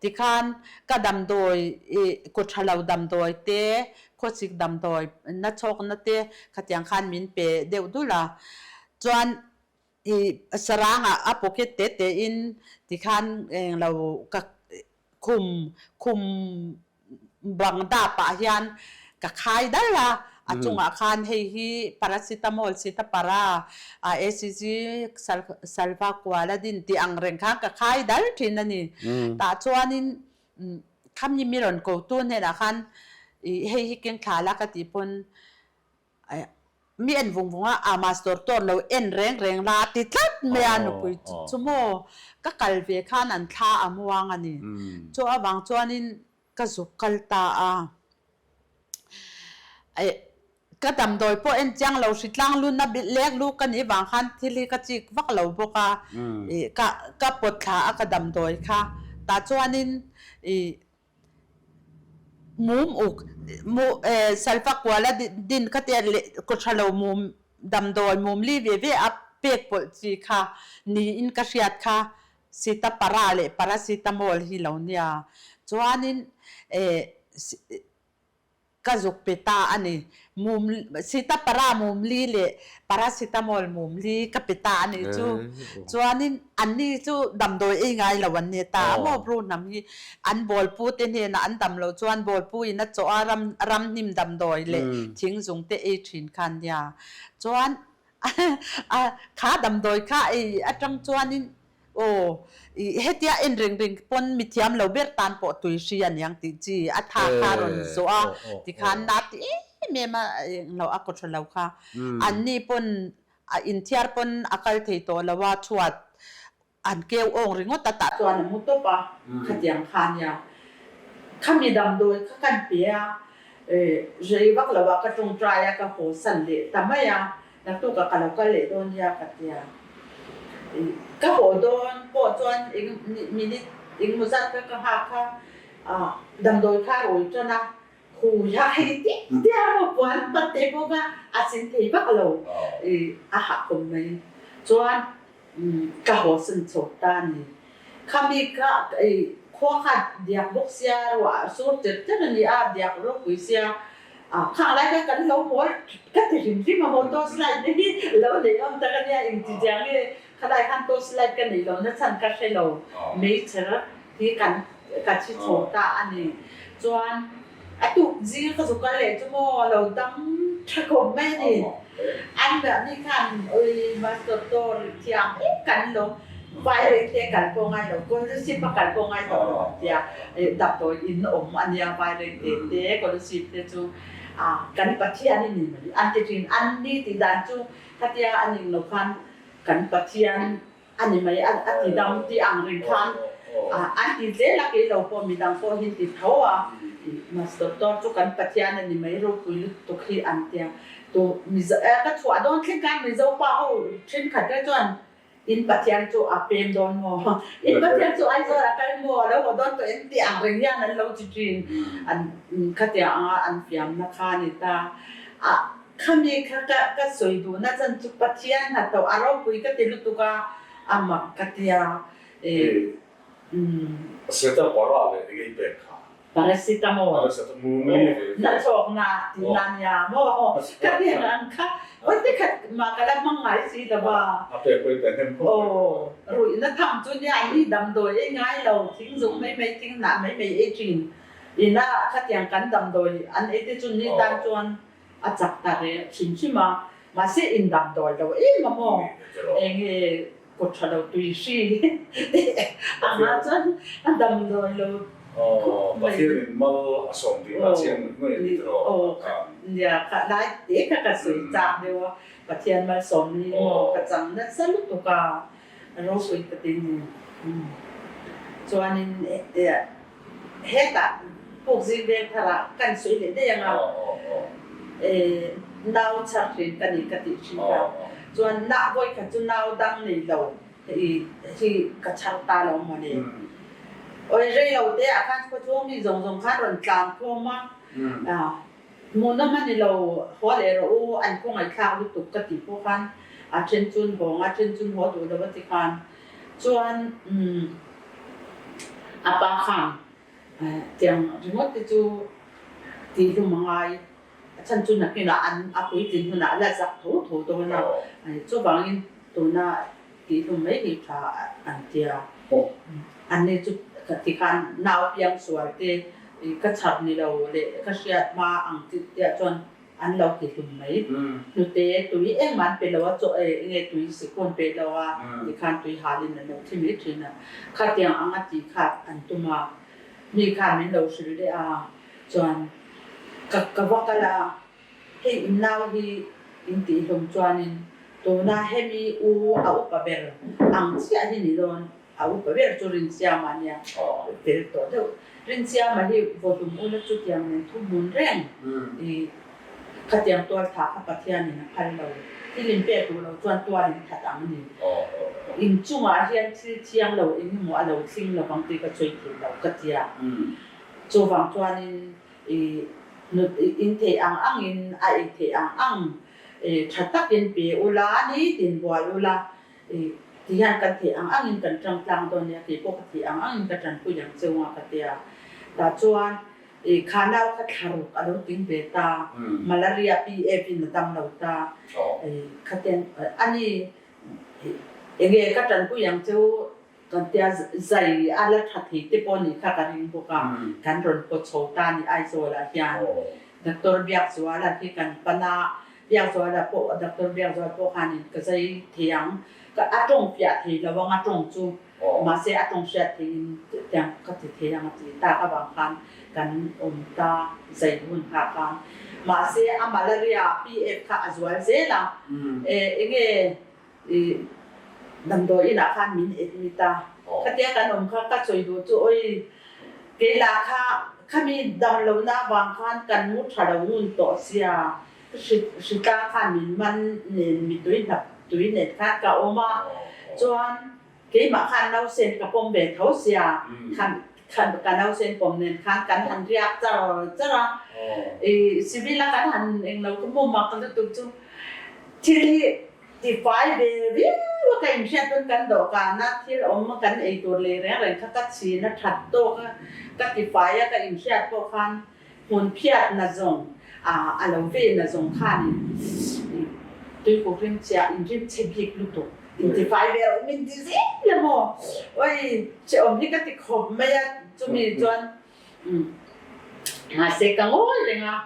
Tikhan ka damdawi i kaw tha lo damdawi te, khawsik damdawi na chhawkna te khatiang khan min pe deuh dul a. Chuan I sarangah a pocket te te in tikhan englo ka khum khum bang dap ah hian ka khai dal a, a chungah khan hei hi paracetamol sitapara ACG salvaqualadin tih ang reng khan ka khai dal thin a ni. Tah chuanin khami mi rawn ko tu hnenah khan i hei hi keng thla la ka tih pawn Mi en vung vung a, a master tawr lo en reng reng la ti tlat mai a nupui chu maw ka kal ve khan an thla a muang a ni. Chu avang chuanin ka zuk kal ta a. Ka damdawi pawh en chiang lo hritlang luna lek lu ka nih vang khan thil hi ka chik vak lo bawk a, ka ka pawt thla a ka damdawi kha tah chuanin ih Mum uk salfa kuala din kha te leh kaw tha lo mum damdawi mum li ve ve a pek pawlh chi kha niin ka hriat kha sita para leh paracetamol hi lo nia chuanin Ka zuk pe ta a ni. Mum, Sita para mum li leh paracetamol mum li ka pe ta a nih chu. Chuanin anni chu damdawi ei ngai lo an ni ta a maw Bru hnam hi an bawlpu te hnenah an dam loh chuan bawlpu in a chawh a ram ramhnim damdawi leh thingzung te ei thin kha an nia. Chuan a kha damdawi kha ei atang chuanin Aw, i hetia en reng reng pawn mi thiam lo ber tan pawh tui hri a niang tih chi a tha kha rawn zawh a, tikhan na ti em em a englo a kaw tha lo kha. Anni pawn a inthiar pawn a kal thei tawh lo a, chhuat an keu awng ringawt a tah chuan a mu tawp a, khatiang kha a nia. Khami damdawi kha kan pe a, rei vak lo ah ka tawngtai a ka haw san leh ta mai a, Naktukah ka lo kal leh dawn nia ka ti a. Ka haw dawn pawh chuan eng minute engmaw zat kha ka nghak kha damdawi kha a rawi tan a, hui a hei tih tih a maw puan pat te pawh kha a sin thei vak lo a hah khawp mai. Chuan Ka haw san chho ta a ni. Khami kha khua kha diak bawk sia, ruah sur cher cher a ni a, diak ropui sia. Khang lai kha kan lo mawl ka ti hrim hrim a maw, torch light te hi lo nei awm tak a nia, engti chiang nge khalai khan torch light ka neih lohna chhan ka hre lo. Meichher hi kan. ka thi chho ta a ni. Chuan a tuk zing ka zu kal leh chu maw a lo dam tha khawp mai a ni. An mahni khan ui Master Tor thiam em kan lo Vairengte kal pawh ngai lo, Kolasib a kal pawh ngai tawh lo an tia. Damdawi in awm a nia Vairengte te Kolasib te chu kan Pathian i ni mai an ti thin. An ni tih dan chu khatia a ning lo khan kan Pathian a ni mai a ti dam tih ang reng khan an ti zel a kei lo pawh midang pawh hi ti tho a Master Doctor chu kan Pathian a ni mai ropui lutuk hi an tia tu Mizo ka chhuah dawn thleng khan Mizo pa ho thenkhat te chuan in Pathian chu a pem dawn maw in Pathian chu Aizawl a kal maw a lo haw dawn tawh em tih ang reng hian an lo ti thin an khatiang anga an fiamna kha a ni ta a Khami kha ka ka sawi duhna chan chu Pathian hnathawh a ropui ka ti lutuk a, a mak ka ti a, e umm. Seta para leh eng ei pek kha? Paracetamol. Paracetamol mumli ve ve. Nachhawkna tihna nia maw? Ka ti ang kha vawi khat mah ka la hmang ngai si lo va. A pek pawh i pe hnem khawp mai. Aw, ruihna tham chu nia mi damdawi ei ngai lo, thing zung mai mai, thing hnah mai mai ei thin. Ina khatiang kan damdawi an ei te chu ni tan chuan A chak ta reng hrim hrim a, mahse in damdawi lo em a maw? Enge kut tha lo tui hri anga chuan a damdawi lo khawp mai. Pathian in mal a sawm tih kha chiang ngawih ngawih a ni tiraw? Aw nia kha lai te kha ka sawi chak deuh a, Pathian malsawm ni maw ka chang nasa lutuk a, ropui ka ti ni. Chuanin Hetah pukzing veng tharah kan sawi leh daih ang a, nau chhar thin ka ni ka tih thin kha. Chuan nah vawi khat chu nau dang nei lo hi ka chhar ta lo maw ni. Awi rei lo te ah khan khawchhung mi zawng zawng khan rawn tlan khawm a, hmuhnawm a ni lo haw leh rawh u an khawngaihthlak lutuk ka tih pawh khan a then chun hawng a then chun haw duh lo a ti khan. Chuan a pa khan tiang ringawt te chu tihhlum a ngai, a chhan chu nakinah an a puitlin hunah a la zak tho tho dawn a, chuvangin tuna tihhlum mai hi tha an tia. Anni chu tikhan nau piang sual te ka chhar ni lo leh ka hriat hma ang tih te chuan An lo ti hlum mai. Hnute tui engmah an pe lo a, chaw ei enge tui sikhu an pe lo a, tikhan tui halin an lo thi mai thin a. Khatiang anga tih kha an tum a, mi khan min lo hrilh leh a, chuan ka ka va kal a, hei in nau hi in tih hlum chuanin tuna hemi u a upa ber ang chiah hi ni dawn. A upa ber chu Rinsiama a nia, fel tawh deuh. Rinsiama hi vawhlum ula chutiang nen thu hmun reng i khatiang tual tha kha Pathianin a phal lo. Thil in pek duh lo chuan tual in that ang ni. In chungah hian thil thiang lo eng emaw a lo thling lovang tih ka sawi thei lo ka tia. Chuvang chuanin i nut in theih ang angin a ei theih ang ang tha takin pe ula nitin bual ula I ti hian kan theih ang angin kan tang tlang dawn nia kei pawh ka theih ang angin ka tanpui ang cheu nga ka tia. Tah chuan i kha nau kha thla ruk a lo ting ve ta, malaria PF in a dam lo ta, i khaten ani enge ka tanpui ang cheu kan tia zai a la tha thei te pawh nih kha ka ring bawk a, kan rawn pawt chho ta ni Aizawl ah hian Doctor Biakzuala hi kan pan a, Biakzuala pawh Doctor Biakzuala pawh khanin ka zai thei ang, ka a tawng fiah thei lo ang a tawng chu, mahse a tawng hriat theiin tiang ka ti thei ang a ti tak avang khan kan awm ta zai hun kha khan. Mahse a malaria PF kha a zual zel a, enge I damdawi inah khan min admit a, khatia kan awm kha ka sawi duh chu awi kei lah kha khami damlohna avang khan kan mu tha lo ngun tawh sia, hritlang khan min man nen mitui hnap tui nen khan ka awm a, chuan keimah khan nausen ka pawm ve tho sia, khan ka nausen pawm nen khan kan han riak char char a, i civil a kan han englo ka mu mak lutuk chu thil hi Tifai ve viau a ka inhriat pawn kan dawhkana thil awm kan ei tur lei reng reng kha ka chhin a that tawk a, ka tifai a ka inhriat pawh khan hmun phiat na zawng a lo ve na zawng khanin tuikuk rimchhia inrimchhe bik lutuk. Intifai ve rawh min ti zel a maw? Oi, hrehawm hi ka ti khawp mai a, chumi chuan mahse ka ngawi reng a,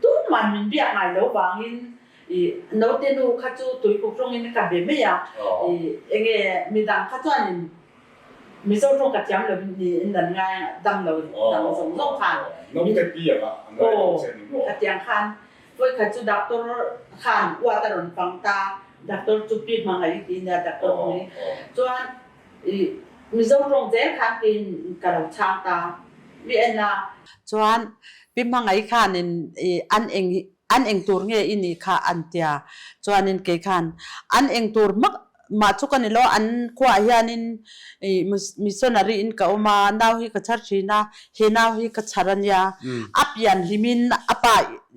tuman min biak ngai lo vangin i naute nu kha chu tuikuk rawngin ka be mai a, i enge midang kha chuanin Mizo tawng ka thiam lo niin an ngai a, dam lo dang zawng zawng khan. Naute piang ah an ngai lo che ni maw? Khatiang khan vawikhat chu doctor khan uat a rawn pang ta, doctor chu pi hmangaih ti nia doctor hmui chuan i Mizo tawng zel khan keiin ka lo chhang ta mi en a. Chuan pi hmangaih khanin i an eng an eng tur nge i nih kha an tia chuanin kei khan an eng tur hmak mah chu ka ni lo an khuaah hianin ih missionary in ka awm a nau hi ka chhar thin a he nau hi ka chhar a nia a pian hlimin a pa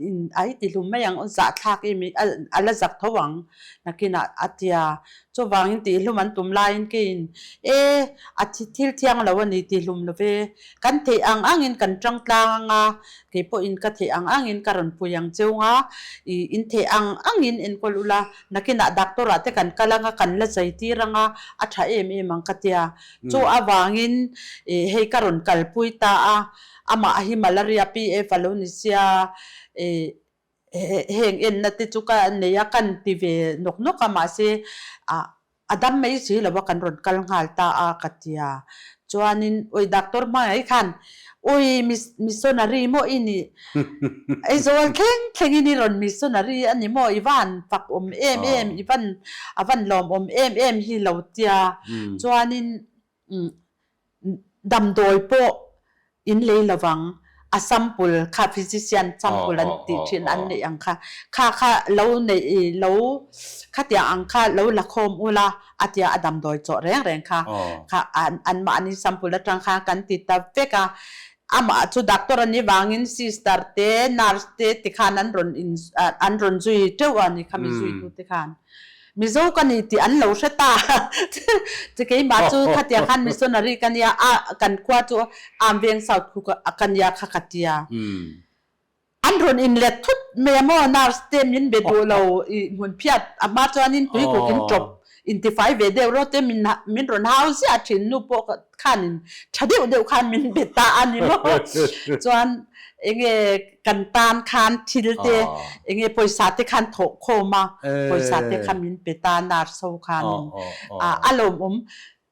in a hi ti hlum mai ang zahthlak em a la zak tho ang nakinah a tia chuvangin tihhlum an tum laiin keiin e a thil thiang lo a ni tihhlum lo ve Kan theih ang angin kan tang tlang ang a, kei pawhin ka theih ang angin ka rawn pui ang cheu nga, i in theih ang angin enkawl ula, nakinah doctor ah te kan kal ang a, kan la zai tir ang a, a tha em em ang ka tia. Chu avangin i hei ka rawn kalpui ta a, amah hi malaria PF a lo ni sia, i heng enna te chu ka nei a, kan ti ve nawk nawk a, mahse ah a dam mai si lo a kan rawn kal nghal ta a ka ti a, chuanin ui doctor hmangaih khan ui missionary maw i nih Aizawl thleng thlengin i rawn missionary a ni maw i van fak awm em em i van a van lawmawm em em hi lo tia chuanin Damdawi pawh in lei lovang, a sample kha physician sample an tih thin an neih ang kha, kha kha lo neih lo khatiang ang kha lo la khawm ula a tia a damdawi chawh reng reng kha kha anmahni sample atang khan kan ti ta vek a, amah chu doctor a nih vangin sister te nurse te tikhan an rawn in an rawn zui teuh a ni khami zuitute khan. Mizo ka ni tih an lo hre ta. Chi keimah chu khatiang khan missionary ka nia a, kan khua chu Amveng South khu ka nia kha ka tia. An rawn inlet thut mai a maw, nurse te min be duh lo i hmun phiat a hma chuanin tuikuk in tawp intifai ve deuh rawh te min min rawn hau ziah thin nu pawh khanin tha deuh deuh khan min be ta a ni maw. Chuan enge Kan tan khan thil te enge pawisa te khan thawh khawm a, pawisa te kha min pe ta nurse ho khan a lawmawm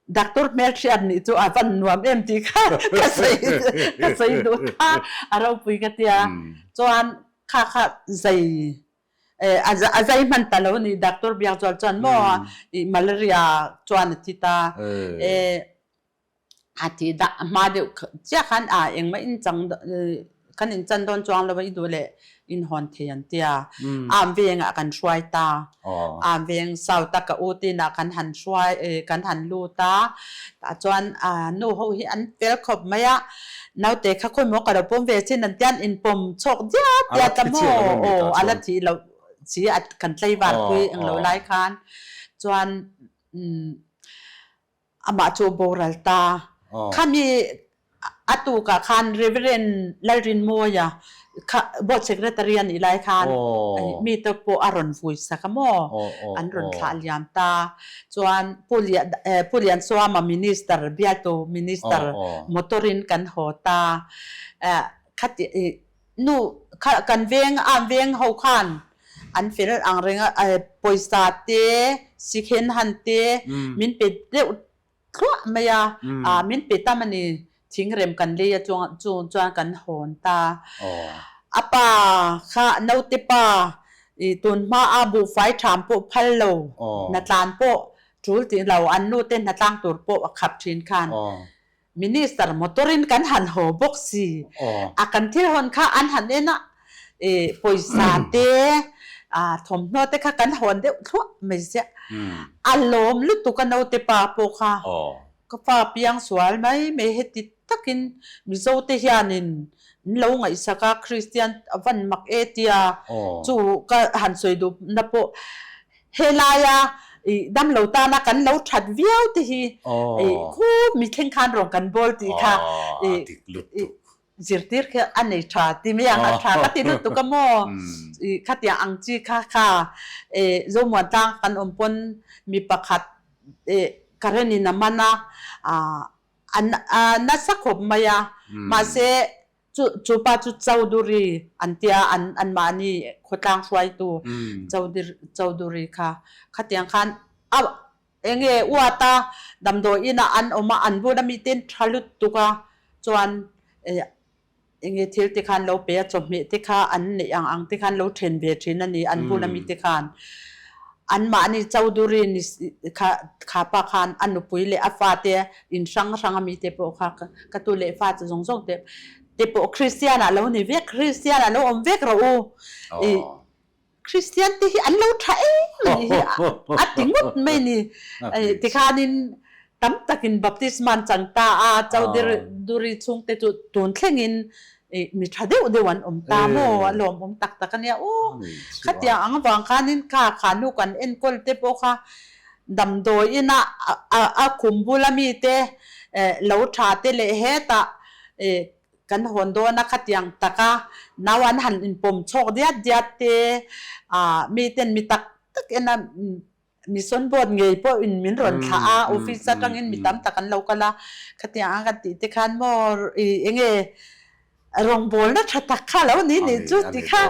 doctor hmelhriat nih chu a van nuam em tih kha ka sawi ka sawi duh ta a ropui ka tia chuan kha kha zai a zai hman ta lo ni doctor biak chuan chuan maw i malaria chuan a thi ta e A ti dah hma deuh chiah khan a engmah in chang kan in chan dawn chuang lo a i duh leh in hawn thei an tia. Am vengah kan hruai ta. Am veng south a ka u tinah kan han hruai kan han lut a. Tah chuan nu ho hi an fel khawp mai a. Naute kha khawimaw ka lo pawm ve chin an tian in pawm chhawk diat diat a maw aw a la thih loh si a kan tlaivar pui englo lai khan chuan Amah chu boral ta. Khami a tukah khan Reverend Lalrinmawia kha Board Secretary a nih lai khan mite pawh a rawn vui sak a maw? An rawn thlah liam ta. Chuan Pu Pu Liansuama Minister, bialtu Minister motor in kan haw ta. Khati Nu kha kan veng am veng ho khan an fel ang reng a pawisa te sikhen han te min pe deuh thluah mai a ah min pe tam a ni thingrem kan lei a chuang chung chuan kan hawn ta a pa kha naute pa ih tun hma a buhfai tham pawh phal lo hnatlan pawh tul tih lo an nu te hnatlang tur pawh a khap thin khan Minister motor in kan han haw bawk si. A kan thil hawn kha an han en a, i pawisa te, thawmhnaw te kha kan hawn deuh thluah mai ziah. A lawm lutuk a naute pa pawh kha. Ka fa piang sual mai mai heti takin Mizo te hianin an lo ngaihsak a, Kristian a van mak e tia chu ka han sawi duhna pawh Helaia i damlo tana kan lo that viau te hi i khup mi thleng khan rawn kan bawl tih kha i zirtir khi a nei tha ti mai ang a tha ka ti lutuk a maw i khatiang ang chi kha kha e Zomuan tlang kan awm pawn mi pakhat e current in a man a a nasa khawp mai a mahse Chu chu pa chu Chowdhury an tia an anmahni khawtlang hruaitu Chowdhury kha khatiang khan a enge uat a damdawi inah an awm a an bula mite an tha lutuk a chuan enge thil te khan lo pe a chawhmeh te kha an neih ang ang te khan lo then ve thin a ni an bula mite khan anmahni Chowdhury ni kha kha pa khan a nupui leh a fate in hrang hrang a mite pawh kha ka tu leh fa chu zawng zawng te te pawh Kristian ah lo ni vek Kristian ah lo awm vek rawh u i Kristian te hi an lo tha em a nih hi a ti ngawt mai ni tikhanin tam takin baptisma an chang ta a Chowdhury chhungte chu tun thlengin mi tha deuh deuh an awm ta maw a lawmawm tak tak a nia u khatiang ang avang khanin kha kha nu kan enkawl te pawh kha Damdawi ina a khum bula mite lo tha te leh hetah kan hawn dawn a khatiang taka nau an han inpawm chhawk diat diat te miten mi tak tak ena mission board ngei pawh in min rawn thlah a office atangin mi tam tak an lo kal a khatiang ang kan tih te khan maw enge rawngbawlna tha tak kha lo ni nih chu ti kha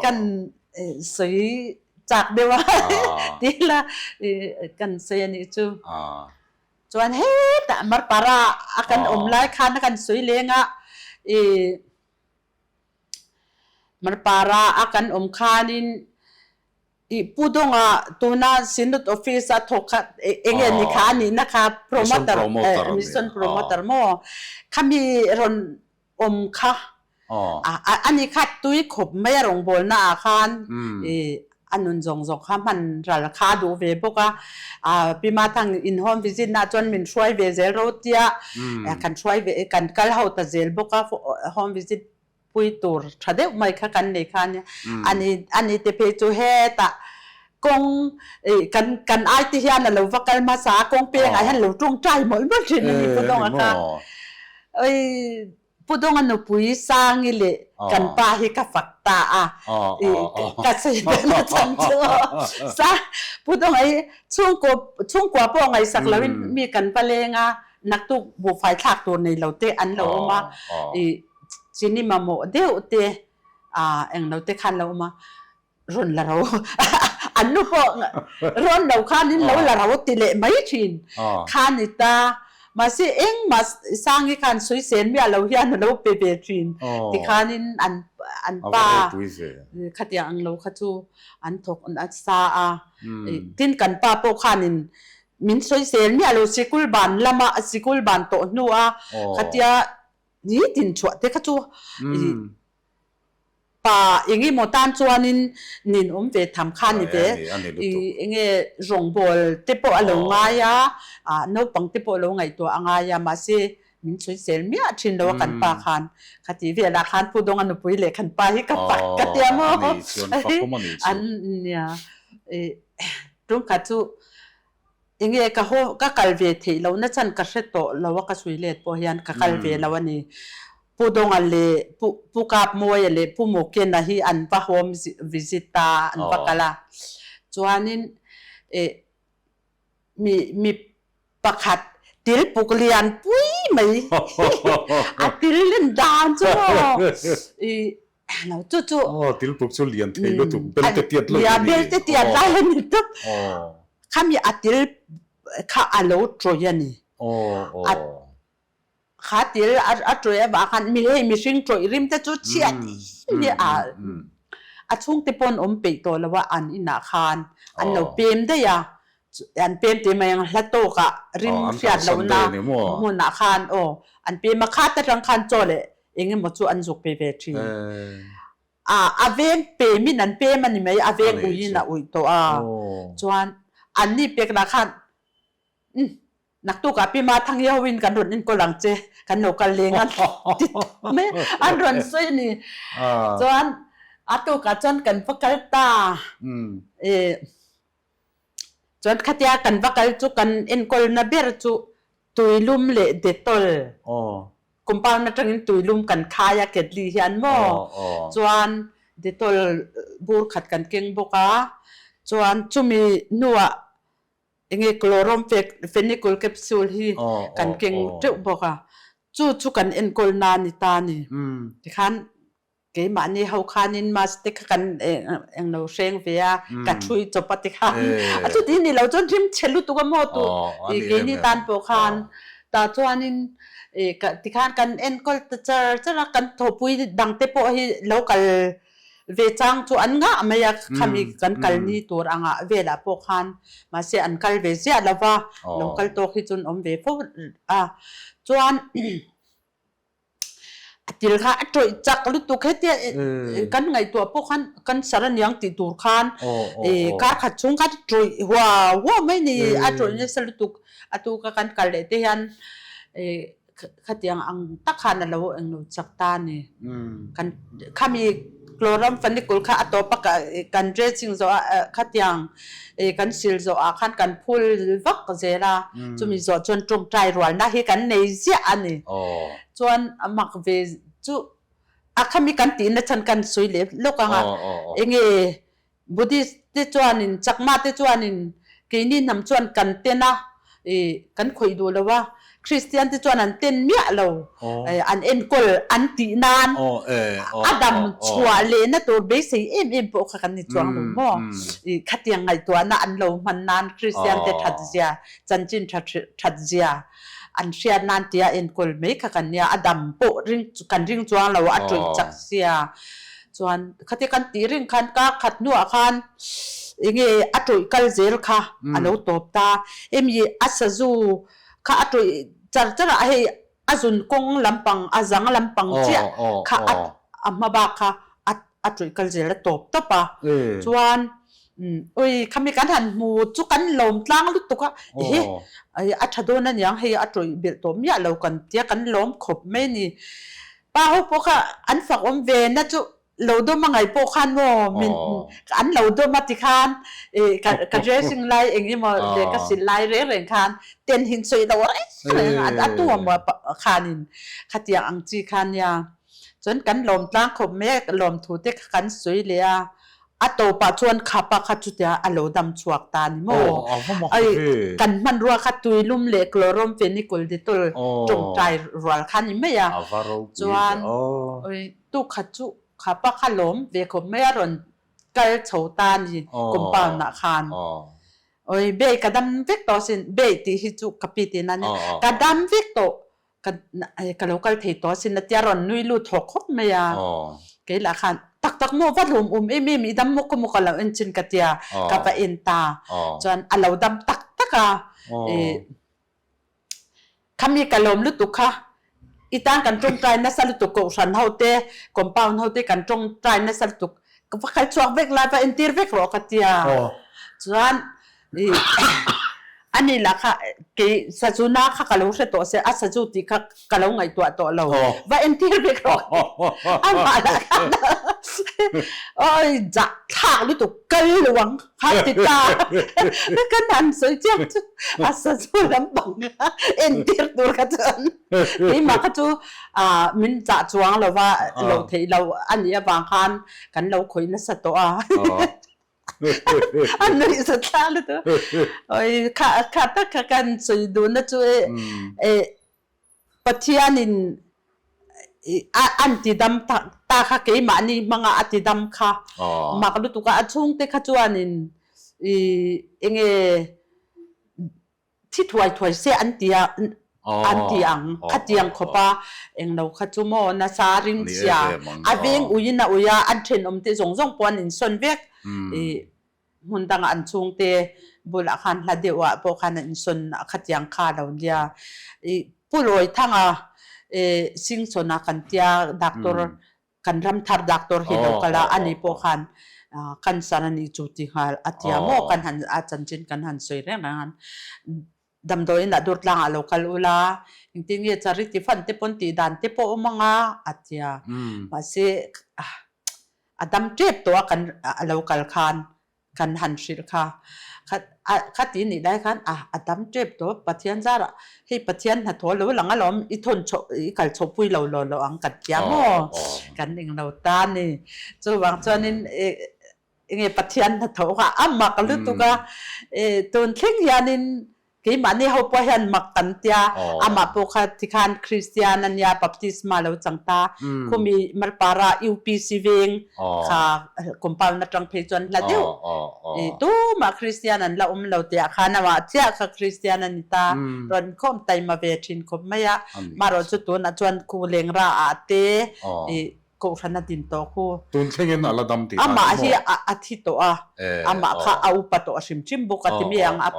kan sawi chak deuh a ti ila kan sawi a nih chu. Chuan hetah Marpara a kan awm lai khan a kan sawi leng a i Marpara a kan awm khanin i Pu Dawnga tuna Synod Office a thawk kha eng nge ni kha a nihna kha promoter mission promoter maw khami rawn awm kha a ni kha tui khawp mai a rawngbawlna ah khan i a nun zawng zawng kha hman ral kha a duh ve bawk a, Pi Mathang in home visit na chuan min hruai ve zel ro tia kan hruai ve kan kal ho ta zel bawk a home visit pui tur tha deuh mai kha kan nei kha ania ani ani te phei chu hetah kawng kan kan ai te hian a lo va kal hmasa a kawng pengah hian lo tawngtai mawlh mawlh thin a ni Pu Dawnga kha oi Pu Dawnga nupui Sangi leh kan pa hi ka fak ta a ka sawi vel a chhan chu sa Pu Dawnga hi chhungkaw chhungkua pawh ngaihsak loin mi kan va leng a naktuk buhfai thlak tur nei lo te an lo awm a i chini mamawh deuh te englo te khan lo awm a rawn la ro an nu pawh rawn lo khanin lo la ro ti leh mai thin kha ni ta mahse engmah Sangi khan sawisel miah lo hian a lo pe ve thin tikhanin an an pa khatiang ang lo kha chu an thawk nasa a tin kan pa pawh khanin min sawisel miah lo sikul ban lama sikul ban tawh hnu a khatia nitin chhuah te kha chu Pa eng emaw tan chuanin nin awm ve tham kha a ni ve. I enge rawngbâwl te pawh a lo ngai a, naupang te pawh a lo ngaihtuah a ngai a, mahse min chhuisel miah thin lo a kan pa khan. Khati velah khan Pu Dawnga nupui leh kan pa hi ka fak ka tia maw? An nia. I tumkhat chu Enge ka haw ka kal ve theih loh na chan ka hre tawh lo a ka sawi let pawh hian ka kal ve lo a ni. Pu Dawnga leh Pu Pu Kapmawia leh Pu Mawkena hi an va home visit a an va kal a. Chuanin eh mi mi pakhat til puk lian pui mai a til len dan chu maw ih lo chu chu Aw til puk chu lian thei lutuk bel te tiat lo a ni. Bel te tiat lai a ni tawp. Khami a til kha a lo tawih a ni. A kha til a tawih avang khan mi hei mihring tawih rim te chu chhiat em hi a a chhungte pawn awm peih tawh lo a an inah khan an lo pem daih a. An pem te mai ang hla tawkah rim hriat lohna hmunah khan aw an pem a khat atang khan chaw leh eng emaw chu an zuk pe ve thin. A a veng pemin an pem a ni mai, a veng uiin a uih tawh a. Chuan anni pekna khan umm naktukah Pi Mathangi hoin kan rawn enkawl ang che, kan lo kal leng a ti mai an rawn sawi a ni. Chuan a tukah chuan kan va kal ta e. Chuan khatia kan va kal chu kan enkawlna ber chu tuilum leh Dettol. Compound atangin tuilum kan khai a ketli hian maw chuan Dettol bur khat kan keng bawk a, chuan chumi hnuah enge Chloramphenicol capsule hi kan keng teuh bawk a, chu chu kan enkawl na ni ta a ni. Tikhan keimahni ho khanin mask te kha kan englo hreng ve a, ka thui chawp a tikhan a chuti ni lo chuan hlim chhe lutuk a maw tu keini tan pawh khan tah chuanin tikhan kan enkawl ta char char a, kan thawhpui dang te pawh hi lo kal ve chang chu an ngah mai a, khami kan kal ni tur angah velah pawh khan mahse an kal ve ziah lo va, lo kal tawk hi chu an awm ve fo a, chuan A til kha a tawih chak lutuk hetia kan ngaihtuah pawh khan cancer a niang tih tur khan kar khat chhung khan a tawih huau huau mai ni a tawih nasa lutuk a tuka kan kal leh te hian khatiang ang tak khan a lo englo chak ta a ni. Kan khami chloramphenicol kha a tawp a kan dressing zawh a khatiang kan sil zawh ah khan kan phul vak zel a, chumi zawh chuan tawngtai rualna hi kan nei ziah a ni. Chuan a mak ve chu a khami kan tihna chhan kan sawi leh lawk ang a, enge Buddhist te chuanin Chakma te chuanin keini hnam chuan kan ten a, kan khawih duh lo a, Kristian te chuan an ten miah lo, an enkawl an tih nan a dam chhuah lehna tur beisei em em pawh kha kan ni chuang lo maw? Khatiang ngaihtuahna an lo hman nan Kristian te that zia, chanchin tha that zia an hriat nan tia enkawl mai kha kan nia, a dam pawh ring kan ring chuang lo, a tawih chak sia. Chuan khatia kan tih ring khan kar khat hnuah khan enge a tawih kal zel kha a lo tawp ta. Emi a sazu kha a tawih char char a, hei a zun kawng lampang a zang lampang chiah kha a a hma bak kha a a tawih kal zel a tawp tawp a. Chuan ui khami kan han hmu chu kan lawm tlang lutuk a, ehe a tha dawn aniang hei a tawih belh tawh miah lo kan tia kan lawm khawp mai a ni. Pa ho pawh kha an fak awm ve na chu lo dawm a ngaih pawh khan maw min an lo dawm a ti khan ka ka dressing lai eng emaw leh ka sil lai reng reng khan ten hin sawi lo reng reng a a tu amaw khanin khatiang ang chi kha nia chuan kan lawm tlang khawp mai a lawm thu te kha kan sawi leh a. A tawpah chuan khapa kha chutia a lo dam chhuak ta a ni maw? Ai, kan hmanrua kha tuilum leh chloramphenicol dettol tawngtai rual kha a ni mai a. Chuan, oi, tukhat chu khapa kha lawm ve khawp mai a rawn kal chho ta a ni compound ah khan. Oi, bei ka dam vek tawh asin, bei tih hi chu ka pi tihna a nia, ka dam vek tawh Ka ka lo kal thei tawh asin a tia rawn nui lut haw khawp mai a. Kei lah khan tak tak maw va hlum um em em i dam maw ka maw ka lo en chin ka tia ka va en ta. Chuan a lo dam tak tak a. Khami ka lawm lutuk kha i tan kan tawngtai nasa lutuk kohhran ho te compound ho te kan tawngtai nasa lutuk ka va kal chhuak vek lai va entir vek rawh ka tia. Chuan Ani lah kha kei sazu na kha ka lo hre tawh se, a sazu tih kha ka lo ngaihtuah tawh lo. Va entir vek rawh amah lah khan awi zah thlak lutuk kal lo ang kha ti ta. Ka nan sawi chiang chu a sazu lampang kha entir tur kha chuan keimah kha chu min zah chuang lo va, lo theih lo a nih avang khan kan lo khawih nasa tawh a. A nuih zat thla lutuk. Oi kha kha tak kha kan sawi duhna chu e e Pathianin a an ti dam tak ta kha keimahni hmanga a ti dam kha mak lutuk a, a chhungte kha chuanin i enge Thi thuai thuai se an ti a, an ti ang. Khatiang khawp a, englo kha chu maw nasa ring chhia, a veng uiin a ui a, an thenawm te zawng zawng pawh an insawn vek. I hmun dangah an chhungte bulah khan hla deuh ah pawh khan an insawn a, khatiang kha a lo nia. I Pu Lawithanga Singsawn a kan tia doctor Kan ram thar doctor hi lo kal a, ani pawh khan cancer a nih chu ti nghal a tia maw kan han a chanchin kan han sawi reng reng a, damdawiin ah dur tlangah lo kal ula, engtin nge charity fund te pawn tih dan te pawh awm ang a, a tia. Mahse a dam tep tawh a kan a lo kal khan. kan han hrilh kha. Khati nih lai khan a a dam tep tawp Pathian zarah hei Pathian hnathawh lo lang alawm i thawn chhoh i kal chhoh pui lo law law ang kan tia maw kan eng lo ta a ni. Chuvang chuanin enge Pathian hnathawh kha a mak lutuk a, tun thleng hianin Keimahni ho pawh hian mak kan tia, amah pawh kha tikhan Kristian a nia, baptisma lo chang ta, khumi Marpara UPC veng kha compound atang phei chuan hla deuh i tumah Kristian an la awm lo tih ah khan amah chiah kha Kristian a ni ta, rawn khawm taima ve thin khawp mai a, marawh chu tunah chuan khu lengra ah te i Kohhran a din tawh khu. Tun thlengin a la dam tih hna Amah hi a thi tawh a, amah kha a upa tawh hrim hrim bawk a ti mi ang, a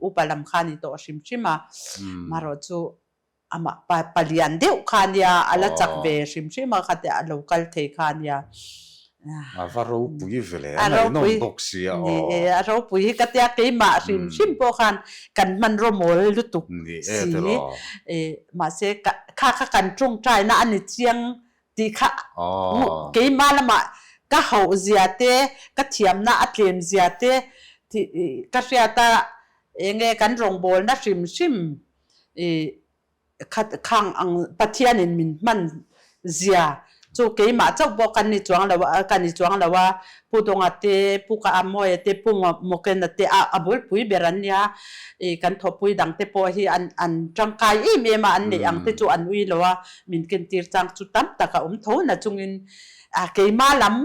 upa lam kha a ni tawh hrim hrim a, marawh chu amah pa palian deuh kha a nia, a la chak ve hrim hrim a khatia a lo kal thei kha a nia. A va ropui ve le, a ngaihnawm bawk si a aw. Ni e, a ropui hi ka tia keimah hrim hrim pawh khan kan hmanraw mawl lutuk si, mahse kha kha kan tawngtaina a ni chiang tih kha keimah lamah ka hauh zia te, ka thiamna a tlem zia te tih ka hriat a, enge kan rawngbawlna hrim hrim kha khang ang Pathianin min hman zia chu keimah chauh pawh kan ni chuang lo a, ka ni chuang lo a, Pu Dawnga te, Pu Ka Amawia te, Pu Mawkena te a a bulpui ber an nia, ih kan thawhpui dang te pawh hi an an tangkai em em a, an neih ang te chu an ui lo a, Min kentir chang chu tam tak a awm tho na chungin a keimah lam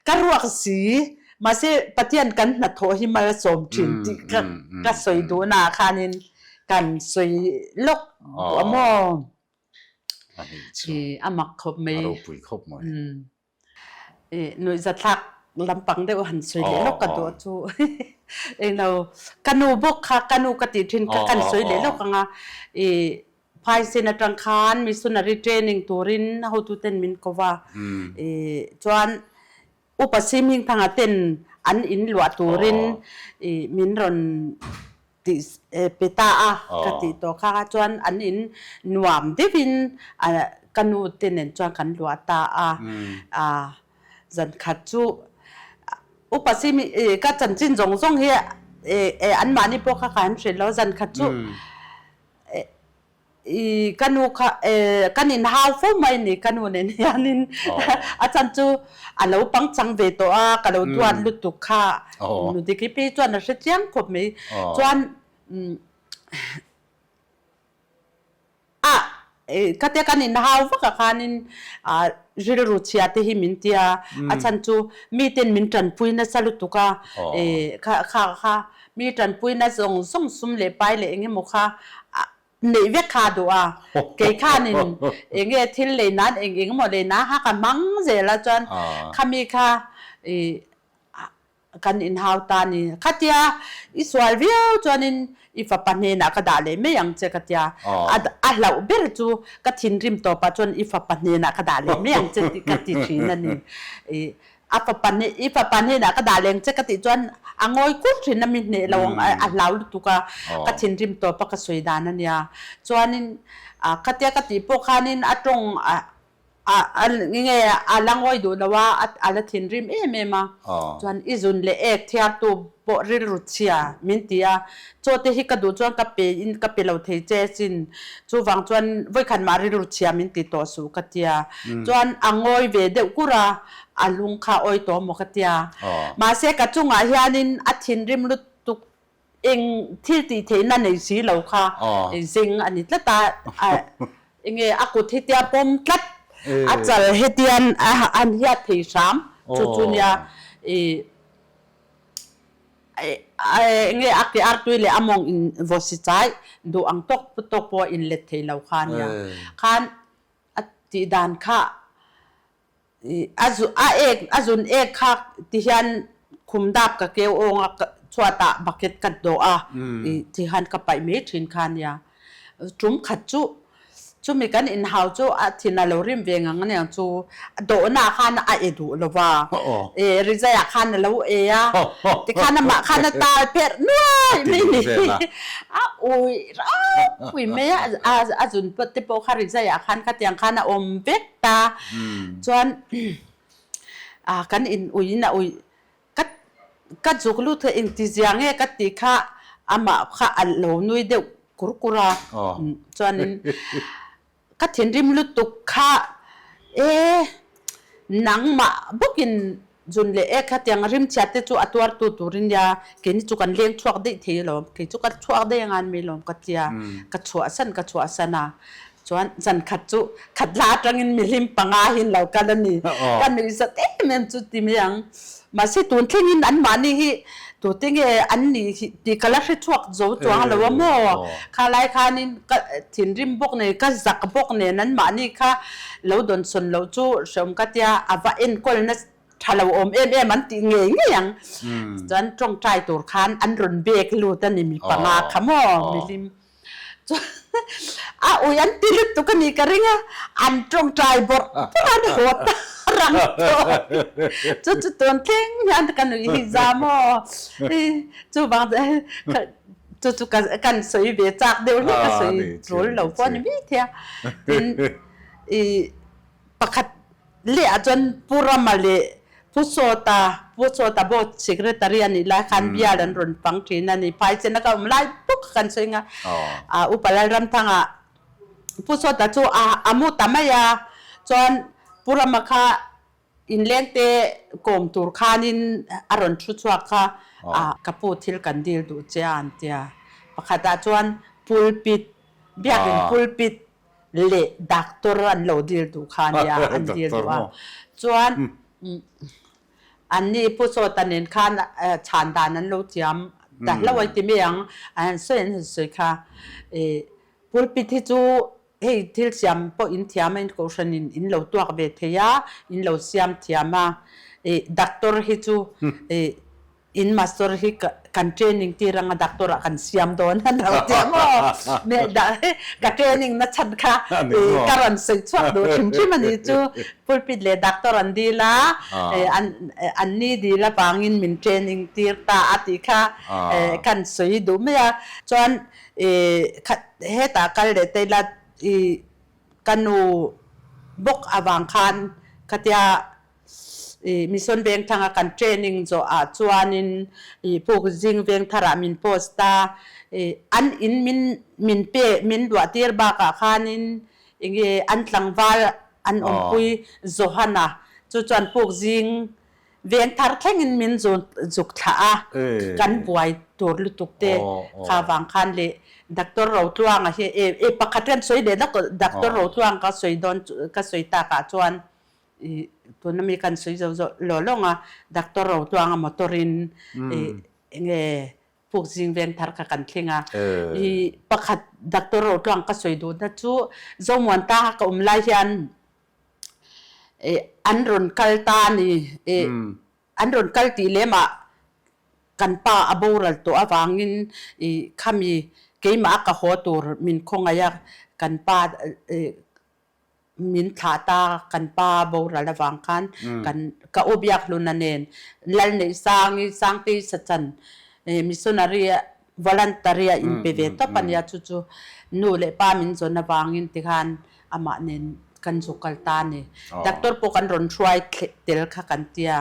ka ruak si mahse Pathian kan hnathawh hi malsawm thin tih ka ka sawi duhna ah khanin kan sawi lawk duh a maw? A mak khawp mai. A ropui khawp mai. Nuihzathlak lampang deuh han sawi leh lawk ka duh chu englo ka nu bawk kha ka nu ka tih thin kha kan sawi leh lawk ang a i phaisen atang khan missionary training turin hotuten min ko va i chuan upa Simhingthanga ten an in luah turin i min rawn tih pe ta a ka tih tawh kha chuan an in nuam deuhin ka nu te nen chuan kan luah ta a, zan khat chu upa Simi ka chanchin zawng zawng hi anmahni pawh kha ka han hrilh lo zan khat chu I ka nu kha kan inhau fo mai ni ka nu nen hianin a chan chu a lo pangchang ve tawh a, ka lo duat lutuk kha nu Diki pi chuan a hre chiang khawp mai. Chuan a khatia kan inhau vak ah khanin rilru chhia te hi min tia, a chhan chu miten min tanpui nasa lutuk a, kha kha Mi tanpuina zawng zawng sum leh pai leh eng emaw kha neih vek kha a duh a, kei khanin eng nge thil lei nan eng eng emaw lei nan kha ka hmang zel a chuan khami kha ih kan inhau ta a ni. Khatia i sual viau chuanin i fapa hnenah ka dah leh mai ang che ka tia, a hlauh ber chu ka thinrim tawpah chuan i fapa hnenah ka dah leh mai ang che tih ka ti thin a ni. Ih A fapa hne, i fapa hnenah ka dah leng che ka tih chuan a ngawi kur thin a mi hneh lo ang a hlau lutuk a, ka thinrim tawp a ka sawi dan a nia. Chuanin khatia ka tih pawh khanin a tawng a a nge a la ngawi duh lo a, a la thinrim em em a. Chuan i zun leh ek thiartu pawh rilru chhia min ti a, chaw te hi ka duh chuan ka pe in ka pe lo thei che sin, chuvang chuan vawikhat mah rilru chhia min ti tawh suh ka tia. Chuan a ngawi ve deuh kur a, a lung kha awi tawh maw ka tia. Mahse ka chungah hianin a thinrim lutuk eng thil tih theihna nei si lo kha zeng a ni tlat a, enge a kut hetia pawm tlat a chal hetian a hiat thei hram chu chu nia i enge a ke artui leh a mawng in vaw si chai duh ang tawk tawk pawh in let thei lo kha nia khan a tih dan kha A a ek a zun ek kha ti hian khum dap ka keu awng a chhuatah bucket ka dawh a i ti hian ka paih mai thin kha nia. Tum khat chu chumi kan inhau chu a thin a lo rim ve ngang aniang chu a dawhna khan a e duh lo va e rizai ah khan a lo e a tikhan amah khan a tal pherh nuai mai ni a ui ropui mai a a zun te pawh kha rizai ah khan khatiang khan a awm vek ta chuan ah kan in ui in a ui ka Ka zuk lut kha engti zia nge ka tih kha amah kha a lo nui deuh kur kur a, chuanin ka thinrim lutuk kha e nangmah bawkin zun leh e khatiang rimchhiat te chu a tuartu tur i nia, keini chu kan leng chhuak daih thei alawm, kei chu ka chhuak daih anga an mi lawm ka tia, ka chhuahsan ka chhuahsan a. Chuan zan khat chu khat hla atangin mihlim panga hi an lo kal a ni. Ka nuih zat em em chu ti mai ang. Mahse tun thlengin anmahni hi tute nge an nih hi tih ka la hre chhuak zo chuang lo a maw? Kha lai khanin ka thinrim bawk nen, ka zak bawk nen anmahni kha lo dawnsawn loh chu hreawm ka tia a va enkawlna tha lo awm em em an tih ngei ngei ang. Chuan tawngtai tur khan an rawn bek lut a ni mi panga kha maw mihlim. A ui an ti lutuk a ni ka ring a, an tawngtai bawrh bawrh an haw ta rang tawh. Chu chu tun thleng hian ka nuih hi za maw? Chuvang chu chu kan sawi ve chak deuh hlek ka sawi tul lo pawh a ni mai thei a. Tin i Pakhat leh ah chuan Pu Rama leh Pu Sawta, Pu Sawta Board Secretary a nih lai khan bial an rawn fang thin a ni. Phaichena ka awm lai bawk kha kan sawi nga. Upa Lalramthanga Pu Sawta chu a mu ta mai a, chuan Pu Rama kha inlengte kawm tur khanin a rawn thu chhuak kha, ka pu thil kan dil duh che a an ti a. Pakhatah chuan pulpit, biakin pulpit leh doctor an lo dil duh kha ania an dil duh a chuan anni Pu Sawta nen khan chhan dan an lo thiam ta hlauh a ti mai ang an han sawi an han sawi kha ih pulpit hi chu hei thil siam pawh in thiam a in kohhran in in lo tuak ve thei a in lo siam thiam a ih doctor hi chu ih In master hi kan training tir anga doctor ah kan siam dawn a lo ti a maw? Ka training na chhan kha ka rawn sawi chhuak duh hrim hrim a nih chu. Pulpit leh doctor an dil a, an ni dil avangin min training tir ta a tih kha kan sawi duh mai a. Chuan hetah kal leh ta ila ka nu bawk avang khan khatia I Mission Vengthanga kan training zawh ah chuanin i Puk Zing Vengtharah min post a, i an in min min pe min luah tir bakah khanin enge an tlangval an awmpui Johana chu chuan Puk Zing Vengthar thlengin min zuk thlah a, kan buai tur lutuk te kha vang khan leh Doctor Rotluanga hi e pakhat hian sawi leh lawk Doctor Rotluanga ka sawi dawn ka sawi takah chuan I tuna mi kan sawi zo zo law lawng a, Doctor Rotluanga motor in i enge puk zing veng thar kha kan thleng a. I pakhat Doctor Rotluang ka sawi duhna chu Zomuanta ka awm lai hian i an rawn kal ta a ni. I an rawn kal tih lem ah kan pa a boral tawh avangin i khami keimah a ka haw tur min khawngaih a, kan pa i Min thlah ta kan pa boral avang khan kan ka u Biakhluna nen Lalneihsangi Sangtei Sachan missionary voluntary a inpe ve tawp a nia chu chu nu leh pa min zawn avangin tikhan amah nen kan zu kal ta a ni. Doctor pawh kan rawn hruai tel kha kan tia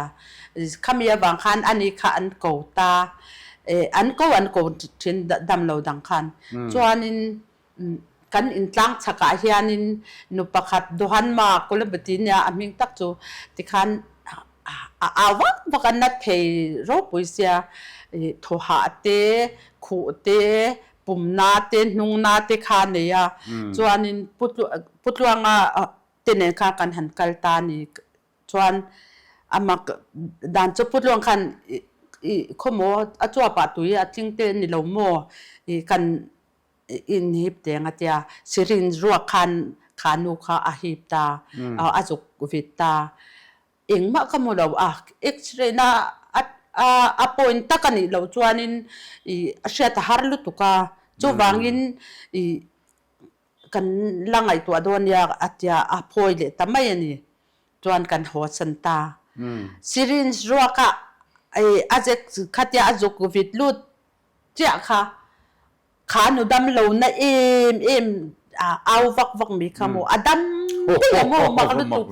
khami avang khan ani kha an ko ta an ko an ko thin damlo dang khan chuanin Kan intlang chhakah hianin nu pakhat Duhanma Kulabati nia a hming tak chu tikhan a au vak vak a, na thei ropui sia thawhah te, khuh te, pumna te, hnungna te kha a nei a. Chuanin Putluanga te nen khan kan han kal ta a ni. Chuan a mak dan chu Putluang khan i khawmaw a chuapah tui a tling te ni lo maw i kan in hip teng a tia, syringe ruak khan kha nu kha a hip ta, a zuk vit ta. Engmah ka hmu lo a, x-ray na a point tak a nih loh chuanin i a hriat a har lutuk a, chuvangin i kan la ngaihtuah dawn nia a tia a phawi leh ta mai a ni. Chuan kan haw san ta. Syringe ruak a a zek khatia a zuk vit lut chiah kha Kha nu dam lo na em em au vak vak mi kha maw a dam daih a maw mak lutuk.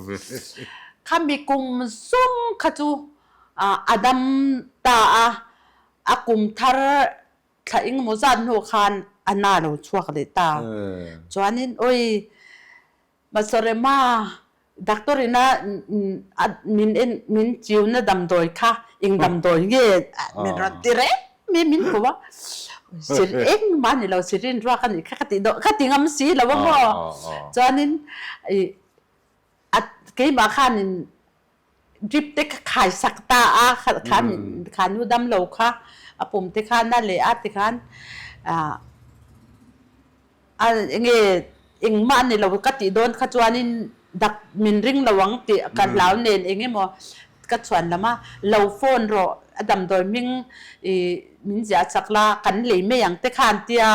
Khami kum zawng kha chu. A dam ta a, a kum thar thla engemaw zat hnu khan a na lo chhuak leh ta. Chuanin awi Masorema doctor ina min en min chiuna damdawi kha eng damdawi nge min rawn ti reng mai min hmu a, sir engmah a ni lo sirin ruak a nih kha ka ti dawh ka ti ngam si lo a maw. Chuanin ih a keimah khanin drip te kha khai sak ta a kha kha nu dam lo kha a pum te kha na leh a tikhan ah a enge engmah a ni lo ka tih dawn kha chuanin dak min ring lo ang tih ka hlau nen eng emaw ka chhuan lam a lo phone rawh a damdawi hming ih min ziah chak la kan lei mai ang te khan tia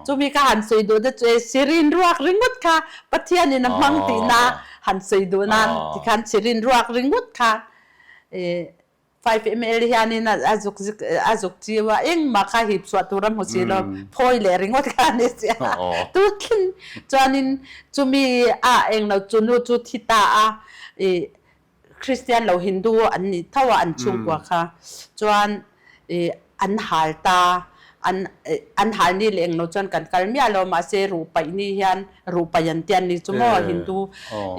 chumi ka han sawi duh na chu e sirin ruak ringawt kha Pathianin a hmang tihna han sawi duh nan tikhan sirin ruak ringawt kha ih 5 ml hianin a zuk zik a zuk chiu a engmah kha hip chhuah tur a hmu si lo phawi leh ringawt kha a ni sia tuthlin chuanin chumi a englo chu nu chu thi ta a ih Kristian lo Hindu an nih tho a an chhungkua kha chuan ih an hal ta an an hal ni leh englo chuan kan kal miah lo mahse ruh paih ni hian ruh paih an tia ni chu maw Hindu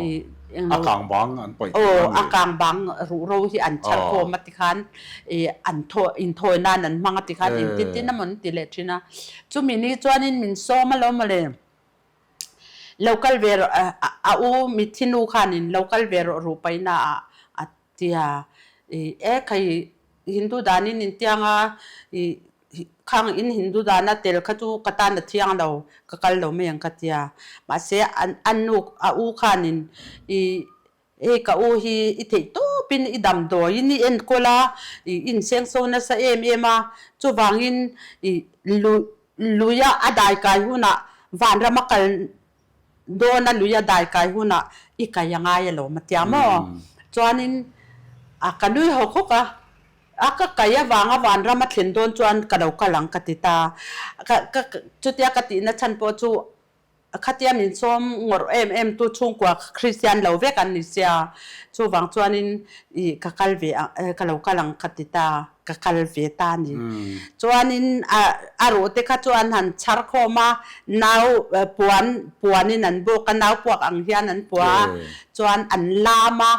ih englo a kang bang an paih aw a kang bang ruh ro hi an chhar khawm a tikhan ih an thaw inthawi nan an hmang a tikhan engtin tin emaw an ti leh thin a chumi ni chuanin min sawm alawm mawle. Lo kal ve rawh a u mitthi nu khanin lo kal ve rawh ruh paihna ah a ti a, ih e khai Hindu danin intiang a ih khang in Hindu dana tel kha chu ka tan a thiang lo ka kal lo mai ang ka ti a, mahse an nu a u khanin ih Hei ka u hi i theih tawpin i damdawiin i enkawl a, i insengso nasa em em a, chuvangin i luia a daikai hunah vanram a kal dawn a luia daikai hunah i kai a ngai alawm a tia maw? Chuanin a ka nui hawk hawk a, a ka kai avanga vanram a thlen dawn chuan ka lo kal ang ka ti ta. Ka ka chutia ka tihna chhan pawh chu Khatia min sawm ngawrh em em tu chhungkua Kristian lo vek an ni sia, chuvang chuanin ih ka kal ve ang ka lo kal ang ka ti ta, ka kal ve ta a ni. Chuanin a a ruh te kha chu an han chhar khawm a, nau puan puanin an bawk a, nau puak ang hian an pua a, chuan an lam a,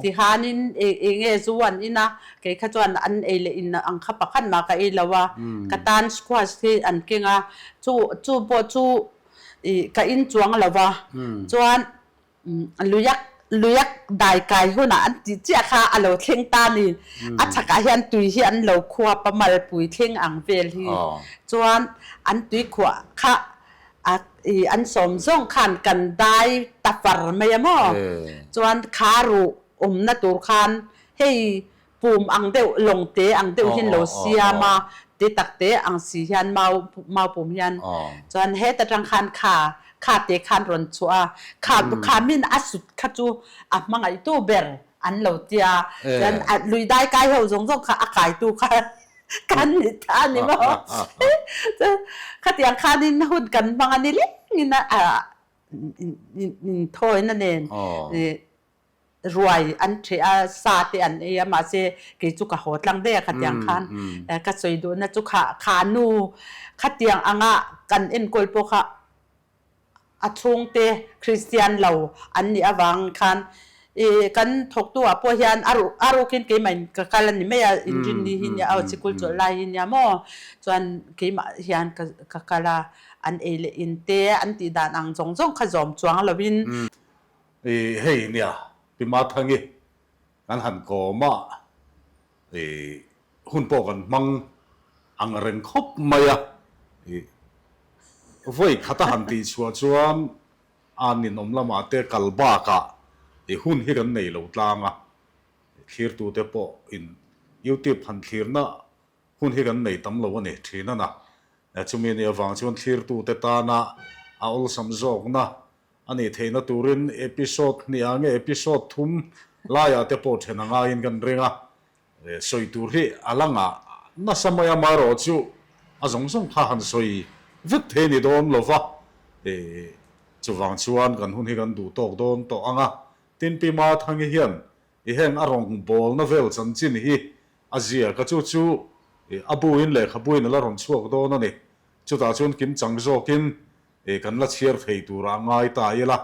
tihanin eng nge zu an in a, kei kha chuan an ei leh in ang kha pakhat mah ka ei lo a, ka tan squash hi an keng a, Chu chu pawh chu ih ka in chuang lo va, chuan luiak luiak dai kai hunah an tih chiah kha a lo thleng ta ni. A chhakah hian tui hi an lo khuap a, malpui thleng ang vel hi. Chuan an tui khuah kha a ih an sawm zawng khan kan dai ta far mai a maw. Chuan kha ruh awmna tur khan hei Pum ang deuh, lawng te ang deuh hian lo siam a, te tak te ang si hian mau mau pum hian chuan het atang khan kha kha te khan rawn chhuah a, kha kha min a sut kha chu a hmangaihtu ber an lo tia, chuan a lui dai kai ho zawng zawng kha a kaitu kha kan ni ta a ni maw? Chuan khatiang khanin hun kan hmang a ni lengin a inthawina nen Ruai an ṭheh a, sa te an ei a, mahse kei chu ka haw tlang daih a khatiang khan ka sawi duhna chu kha kha nu khatiang anga kan enkawl pawh kha a chhungte Kristian lo an nih avang khan ih kan thawktu ah pawh hian a ruh a rukin keimah in ka kal a ni mai a, inrinni hi nia aw sikul chawlh lai hi nia maw chuan keimah hian ka ka kal a, an ei leh in te an tih dan ang zawng zawng kha zawm chuang lovin. I hei nia Pi Mathangi kan han kawm a, i hun pawh kan hmang ang reng khawp mai a, i vawi khat a han tih chhuah chuan a ninawm lamah te kal bakah i hun hi kan nei lo tlang a, thlirtute pawh in YouTube han thlirna hun hi kan nei tam lo a ni thin a na, chumi nih avang chuan thlirtute tana a awlsam zawkna A nih theihna turin episode hniah nge episode thum laiah te pawh then a ngaiin kan ring a, sawi tur hi a la ngah nasa mai a, amaherawh chu a zawng zawng kha han sawi vek thei ni dawn lo va, chuvang chuan kan hun hi kan duh tawk dawn tawh ang a, tin Pi Mathangi hian. I heng a rawngbawlna vel chanchin hi a ziak a, chu chu a buin lehkhabuin a la rawn chhuak dawn a ni. Chutah chuan kimchang zawkin kan la chhiar thei turah a ngai ta ila,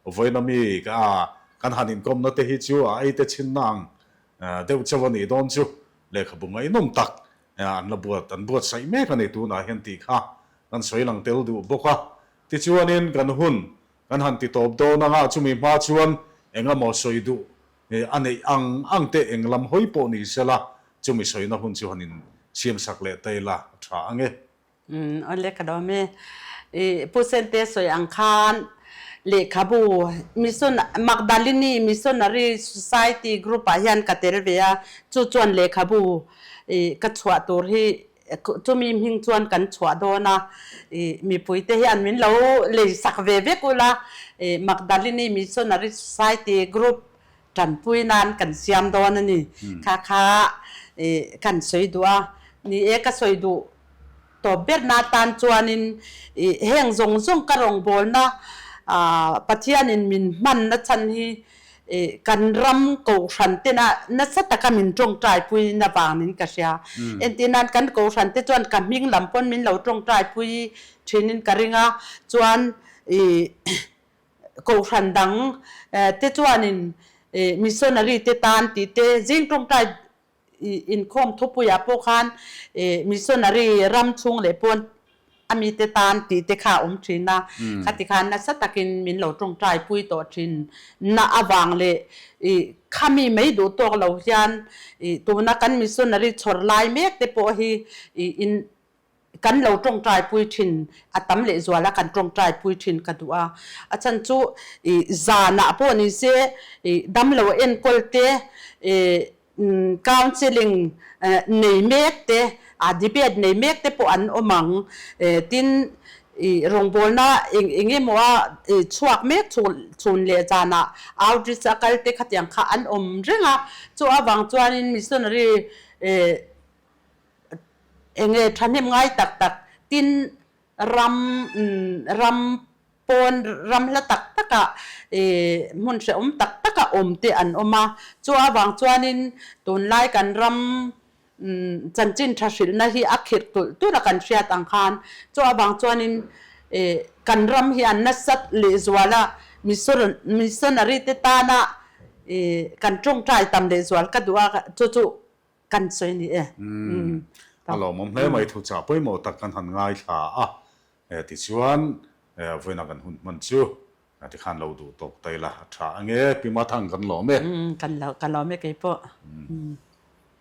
vawiina mi kan han inkawmna te hi chu a eite chhinna ang deuh chauh a nih dawn chu lehkhabu ngaihnawm tak an la buat an buatsaih mek a ni tunah hian tih kha kan sawi lang tel duh bawk a. Tichuanin kan hun kan han ti tawp dawn anga chumi hma chuan engemaw sawi duh a neih ang ang te eng lam hawi pawh ni sela chumi sawina hun chu han in siamsak leh ta ila a tha ang e. Umm awle ka lawm e. I Pu Sente sawi ang khan lehkhabu Mission Magdalini Missionary Society group ah hian ka tel ve a, chu chuan lehkhabu i ka chhuah tur hi chumi hming chuan kan chhuah dawn a, i mipui te hian min lo lei sak ve vek ula, i Magdalini Missionary Society group tanpui nan kan siam dawn a ni. Kha kha i kan sawi duh a, ni e ka sawi duh tawp berna atan chuanin i heng zawng zawng ka rawngbawlna Pathianin min hmanna chhan hi i kan ram kohhran tena nasa taka min tawngtaipui na vangin ka hria. Entir nan kan kohhran te chuan ka hming lam pawn min lo tawngtaipui thinin ka ring a, chuan i Kohhran dang te chuanin missionary te tan tih te zing tawngtai inkhawm thupuiah pawh khan missionary ram chhung leh pawn a mite tan tih te kha a awm thin a, khati khan nasa takin min lo tawngtai pui tawh thin na avang leh khami mai duh tawk lo hian tuna kan missionary chhawr lai mek te pawh hi in Kan lo tawngtaipui thin, a tam leh zual a kan tawngtaipui thin ka duh a. A chhan chu i zanah pawh ni se i damlo enkawl te, i counselling nei mek te, a debate nei mek te pawh an awm ang. Tin, i rawngbawlna eng eng emaw a chhuak mek chhun leh zanah outreach a kal te khatiang kha an awm reng a. Chu avang chuanin missionary Eng nge thahnem ngai tak tak tin ram ram pawn ram hla tak takah ih hmun hrehawm tak takah awm te an awm a, chu avang chuanin tunlai kan ram chanchin tha hrilhna hi a khirh tulh tulh a kan hriat ang khan chu avang chuanin ih kan ram hi an nasat lehzual a missionary te tana ih kan tawngtai tam lehzual ka duh a chu chu Kan sawi ni e. Umm. A lawmawm hle mai thuchah pawimawh tak kan han ngaithla a, tichuan vawiina kan hun hman chu tikhan lo duh tawk ta ila a tha ange Pi Mathang kan lawm e. Umm kan lawm e keipawh.